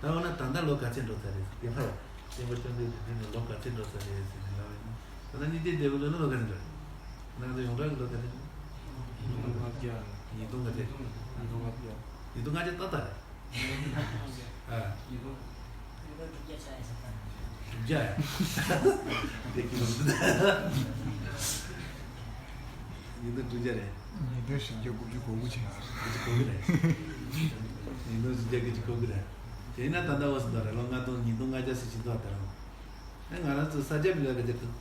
ད་འོ་ན་ད་ལྟ་ལོ་ག་ཚད་འགྲོ་ཚར་རེད་ཟེར། དེ་ལྷ་ཡ་བསྟན་པ་བཅོམ་ལྡན་འདས་འདས་ནས་ལོ་ག་ཚད་འགྲོ་ཚར་རེད་ཟེར་ནས་ལབ་པ་ཡིན་ན། ད་ལྟ་གཉིས་ལྡན་འདས་པོ་ལོ་ན་ལོ་ག་ཚད་འགྲོ་རེད། ང་ཚོ་ཡོངས་གྲགས་ཀྱི་ལོ་ག་ཚད་འགྲོ། ཉིས་སྟོང་ལྔ་བརྒྱ། ཉིས་སྟོང་ག་ཚད། ཉིས་སྟོང་ལྔ་བརྒྱ། ཉིས་སྟོང་ལྔ་བརྒྱ་ཏག་ཏག་རེད། ཨ། ཉིས་སྟོང་དྲུག་བརྒྱ་ཆགས་ཡ་ཟེར། དྲུག་བརྒྱ་ཡ། དེ་ཀི་ལོ་ཉིས་སྟོང་དྲུག་བརྒྱ་རེད། ཉིས་སྟོང་བཞི་བརྒྱ་དགུ་བཅུ་གོ་དགུ་ཆགས་ཡ། དགུ་བཅུ་གོ་དགུ་རེད། ཉིས་སྟོང་བཞི་བརྒྱ་དགུ་བཅུ་གོ་དགུ་རེད། དེས་ན་ད་ལྟ་བ་སུ་ད་རེད། ལོ་ལྔ་སྟོང་ཉིས་སྟོང་ལྔ་བརྒྱ་ཟེར་བཞིན་འདུག་ད་རང་། ཨེ་ང་རང་ཚོ་ས་ཆ་མི་ལ་ག་ཚད་འདུག་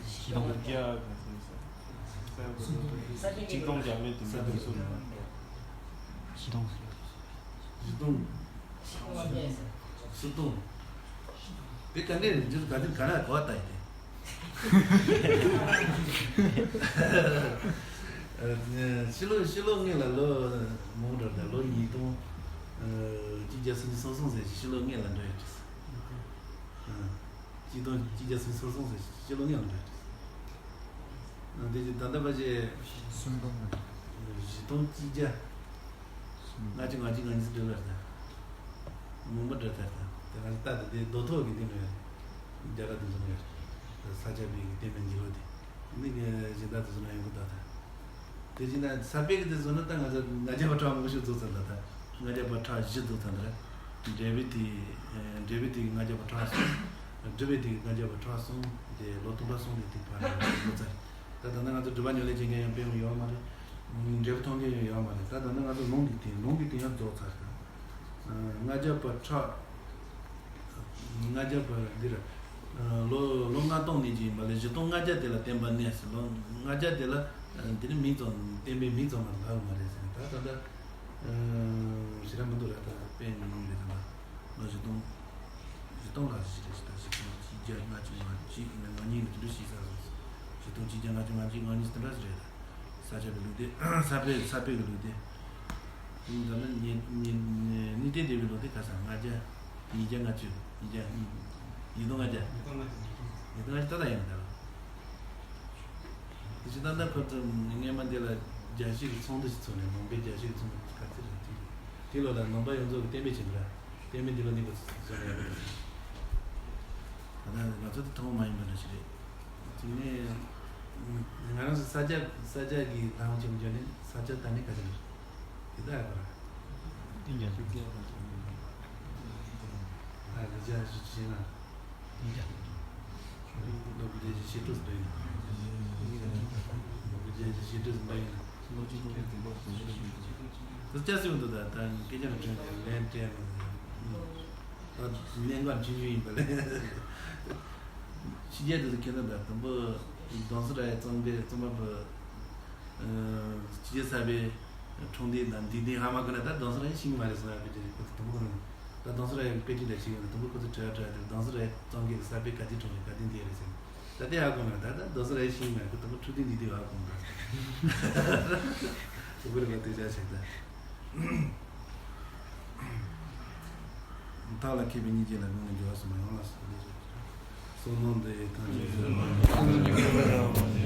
ཆིག་སྟོང་བརྒྱ་ག་ཚོད་ས་ཆ་ཆིག་སྟོང་བརྒྱ་མེད་དུ་མེད་དུ་སོང་། ཆིག་སྟོང་། ཆིག་སྟོང་། སུ་སྟོང་། དེ་ག་ནས་འཇུར་ག་ནས་ག་ན་གོ་བ་ལྟ་ཡི་དེ། ཕྱི་ལོ་ཕྱི་ལོ་སྔོན་ལ་ལོ་མང་འགྲོ་ད་ལོ་ཉིས་སྟོང་གཅིག་བརྒྱ་སུམ་ཅུ་སོ་གསུམ་ཟེར་ཕྱི་ལོ་སྔོན་ལ་འགྲོ་ཡོད་དེ། ཆིག་སྟོང་གཅིག་བརྒྱ་སུམ་ཅུ་སོ་གསུམ་ཟེར་ཕྱི་ལོ་ཉིས་སྟོང་རེད། དེ་བཞིན་ད་ལྟ་བར་གྱི་གསུམ་སྟོང་རེད། བཞི་སྟོང་གཅིག་བརྒྱ་ལྔ་བཅུ་ང་གཅིག་ང་གཉིས་སུ་འགྲོ་བར་ད། མང་པོ་འགྲོ་ཐལ་ད། དེ་ང་ཚོ་ལྟ་དེ་དེ་རྡོ་ཐོག་གི་འདི་འགྲོ་ཡ་རེད། རྒྱ་གར་དུ་འགྲོ་ཡ་རེད། ས་ཆ་བི་གི་བསྟན་པའི་འགྱུར་བ་དེ། འདི་གི་གཞན་དག་དེ་ཚོ་ན་ཡོང་གི་ད་ད། དེ་བཞིན་ན་ས་པཎ་གྱི་དེ་ཚོ་ནི་ད་ང་ཚོ་ལྔ་བརྒྱ་པ་ཕྲག་མང་པོ་ཞིག་རྫོགས་ཚར་ལ་ད། ལྔ་བརྒྱ་པ་ཕྲག་བཞི་རྫོགས་ཚར་ལ། འབྲས་བུ་དེ། འབྲས་བུ་དེ་ལྔ་བརྒྱ་པ་ཕྲག་གསུམ། སྒྲུབ་པའི་དེ་ལྔ་བརྒྱ་པ་ཕྲག་གསུམ། དེ་ལོ་སྟོང་ཕྲག་གསུམ་དེ་དེ་ཕར་རྫོགས་ཚར། ད་ད་ནི་ང་ཚོ་སྒྲུབ་པ་ཉམས་ལེན་བྱེད་མཁན་ཡང་དཔེ་མི་ཡོད་མ་རེད། འབྲས་བུ་ཐོབ་མཁན་ཡང་ཡོད་མ་རེད། ད་ད་ནི་ང་ཚོ་ལུང་གི་དེ་ལུང་གི་དེ་ཡང་རྫོགས་ཚར་ད། ལྔ་བརྒྱ་པ་ཕྲག་ལྔ་བརྒྱ་པ་འདིར། ལོ་ལོ་ལྔ་སྟོང་ནས་ཀྱི་ཡིན་པ་ལས་བཞི་སྟོང་ལྔ་བརྒྱ་དེ་ལ་བསྟན་པ་གནས་སུ་ལོ་ལྔ་བརྒྱ་དེ་ལ། འདི་ནི་མིང་ཙམ་བསྟན་པའི་མིང་ཙམ་མ་ལྷག་མ་རེད་ཟེར་ད་ད་ལྟ། ཞེ་དྲག་མི་འདུག་ར་ད་དཔེ་མི་སྲིད་རེད་ད་ལོ་བཞི་སྟོང་། བཞི་སྟོང་ལ་ཞིག་རེད་ཞེ་ད་བཞི་སྟོང་གཅིག་བརྒྱ་ལྔ་བཅུ་ང་གཅིག་ང་གཉིས་ནས་དེ་འདྲ་ཞིག་ས་སོང་། བཞི་སྟོང་གཅིག་བརྒྱ་ལྔ་བཅུ་ང་གཅིག་ང་གཉིས་དེ་འདྲ་ཞིག་རེད་ད། ས་ཆ་གི་ལུགས་དེ། ས་པའི་ས་པའི་གི་ལུགས་དེ། ད་ནི་ཉེ་ཉེ་ཉེ་དེ་དེ་བའི་ལུགས་དེ་ག་ས་ལྔ་བརྒྱ། ཉིས་བརྒྱ་ལྔ་བཅུ། ཉིས་བརྒྱ། ཉིས་སྟོང་ལྔ་བརྒྱ། ཉིས་སྟོང་ལྔ་བརྒྱ་ཏག་ཏག་ཡིན་ད་ལ། དེ་ཕྱི་ད་ལྟ་ཁོ་ཚོ་སྔས་མ་འདི་ལ་རྒྱལ་སྤྱི་གི་ཚོགས་འདུ་ཞིག་ཚོགས་ནས་ནང་པའི་རྒྱལ་སྤྱི་གི་ཚོགས་འདུ་ག་ཚོད་རེད་དེ། དེ་ལོ་ལ་ནང་པ་ཡོངས་རྫོགས་ཀྱི་བསྟན་པའི་ཆེད་དུ་ར་བསྟན་པའི་འདི་ལོ་ནི་ཁོ་ཚོ་ཚོགས་ནས་ཡོད་པ་རེད། ད་ལྟ་ང་ཚོ་དེ་ཐུན་མོང་མ་ཡིན་པ་འདྲ་ཞིག་རེད། དེ་ནས་ང་རང་ཚོ་ས་སྐྱ་ས་སྐྱ་གི་ལྷ་ཁང་ཆེན་མོ་བརྒྱུད་ནས་ས་སྐྱ་ད་ནི་ག་ཚོད་རེད། དེ་ལྟར་ཡོད་པ་རེད། ཨ་རི་རྒྱ་ཞུ་ཆེ་ན། ལོ་དགུ་བརྒྱ་ཞེ་དྲུག་སུ་འགྲོ་ཡིན། ལོ་དགུ་བརྒྱ་ཞེ་དྲུག་སུ་འགྲོ་ཡིན། ལོ་གཅིག་སྟོང་དགུ་བརྒྱ་དགུ་བཅུ་གོ་གཅིག་དུ་སྐྱ་སེར་དུ་ད་ལྟ་སྐད་ཆ་ལ་དྲན་ཏེ་ལན་སྤྲད་ཡང་ད་གནད་འགག་ཆུང་ཆུང་ཡིན་པ་ལས། ཕྱི་རྒྱལ་དུ་ཁྱེད་ད་དུམ་བུ་གདོང་སུ་ར་ཡ་རྩོམ་པའི་རྩོམ་པ་པོ། སྤྱི་ཁྱབ་གསར་པའི་འཁྲུངས་འདས་དང་འདས་འདས་ཧ་མ་གོ་ན་ད་གདོང་སུ་ར་ཡང་ཤེས་ཀྱི་མ་རེད་གསུངས་ཡ་དཔེ་དེ་རེད། ཁོ་ཚོ་དུམ་བུ་ཁོ་ན་ད་གདོང་སུ་ར་ཡང་དཔེ་ཁྲིད་ལ་ཞིག་ཡོད་ན་དུམ་བུ་ཁོ་ཚོ་དྲི་བ་དྲི་བ་དེ་གདོང་སུ་ར་ཡང་རྩོམ་གྱི་གསར་པའི་ག་དུས་འཁྲུངས་རེད་ག་དུས་འདས་རེད་ཟེར་ད་དེ་ཧ་གོ་མ་རེད། ད་ད་གདོང་སུ་ར་ཡང་ཤེས་ཀྱི་མ་རེད། ཁོ་དུམ་བུ་འཁྲུངས་དུས་འདས་དུས་ཧ་གོ་མ་རེད། དུམ་བུ་རེད་པ་དེ་ཅག་ཞིག་ད། མཐའ་ལ་མཁས་པའི་སྙིང་རྗེ་ལ་དགོངས་ནས་འགྱུར་བ་གསུམ་ཡོངས་ལ་སོགས་ལས་བསོད་ནམས་འདི་ཡིས་ཐམས་ཅད་གཟིགས་པ།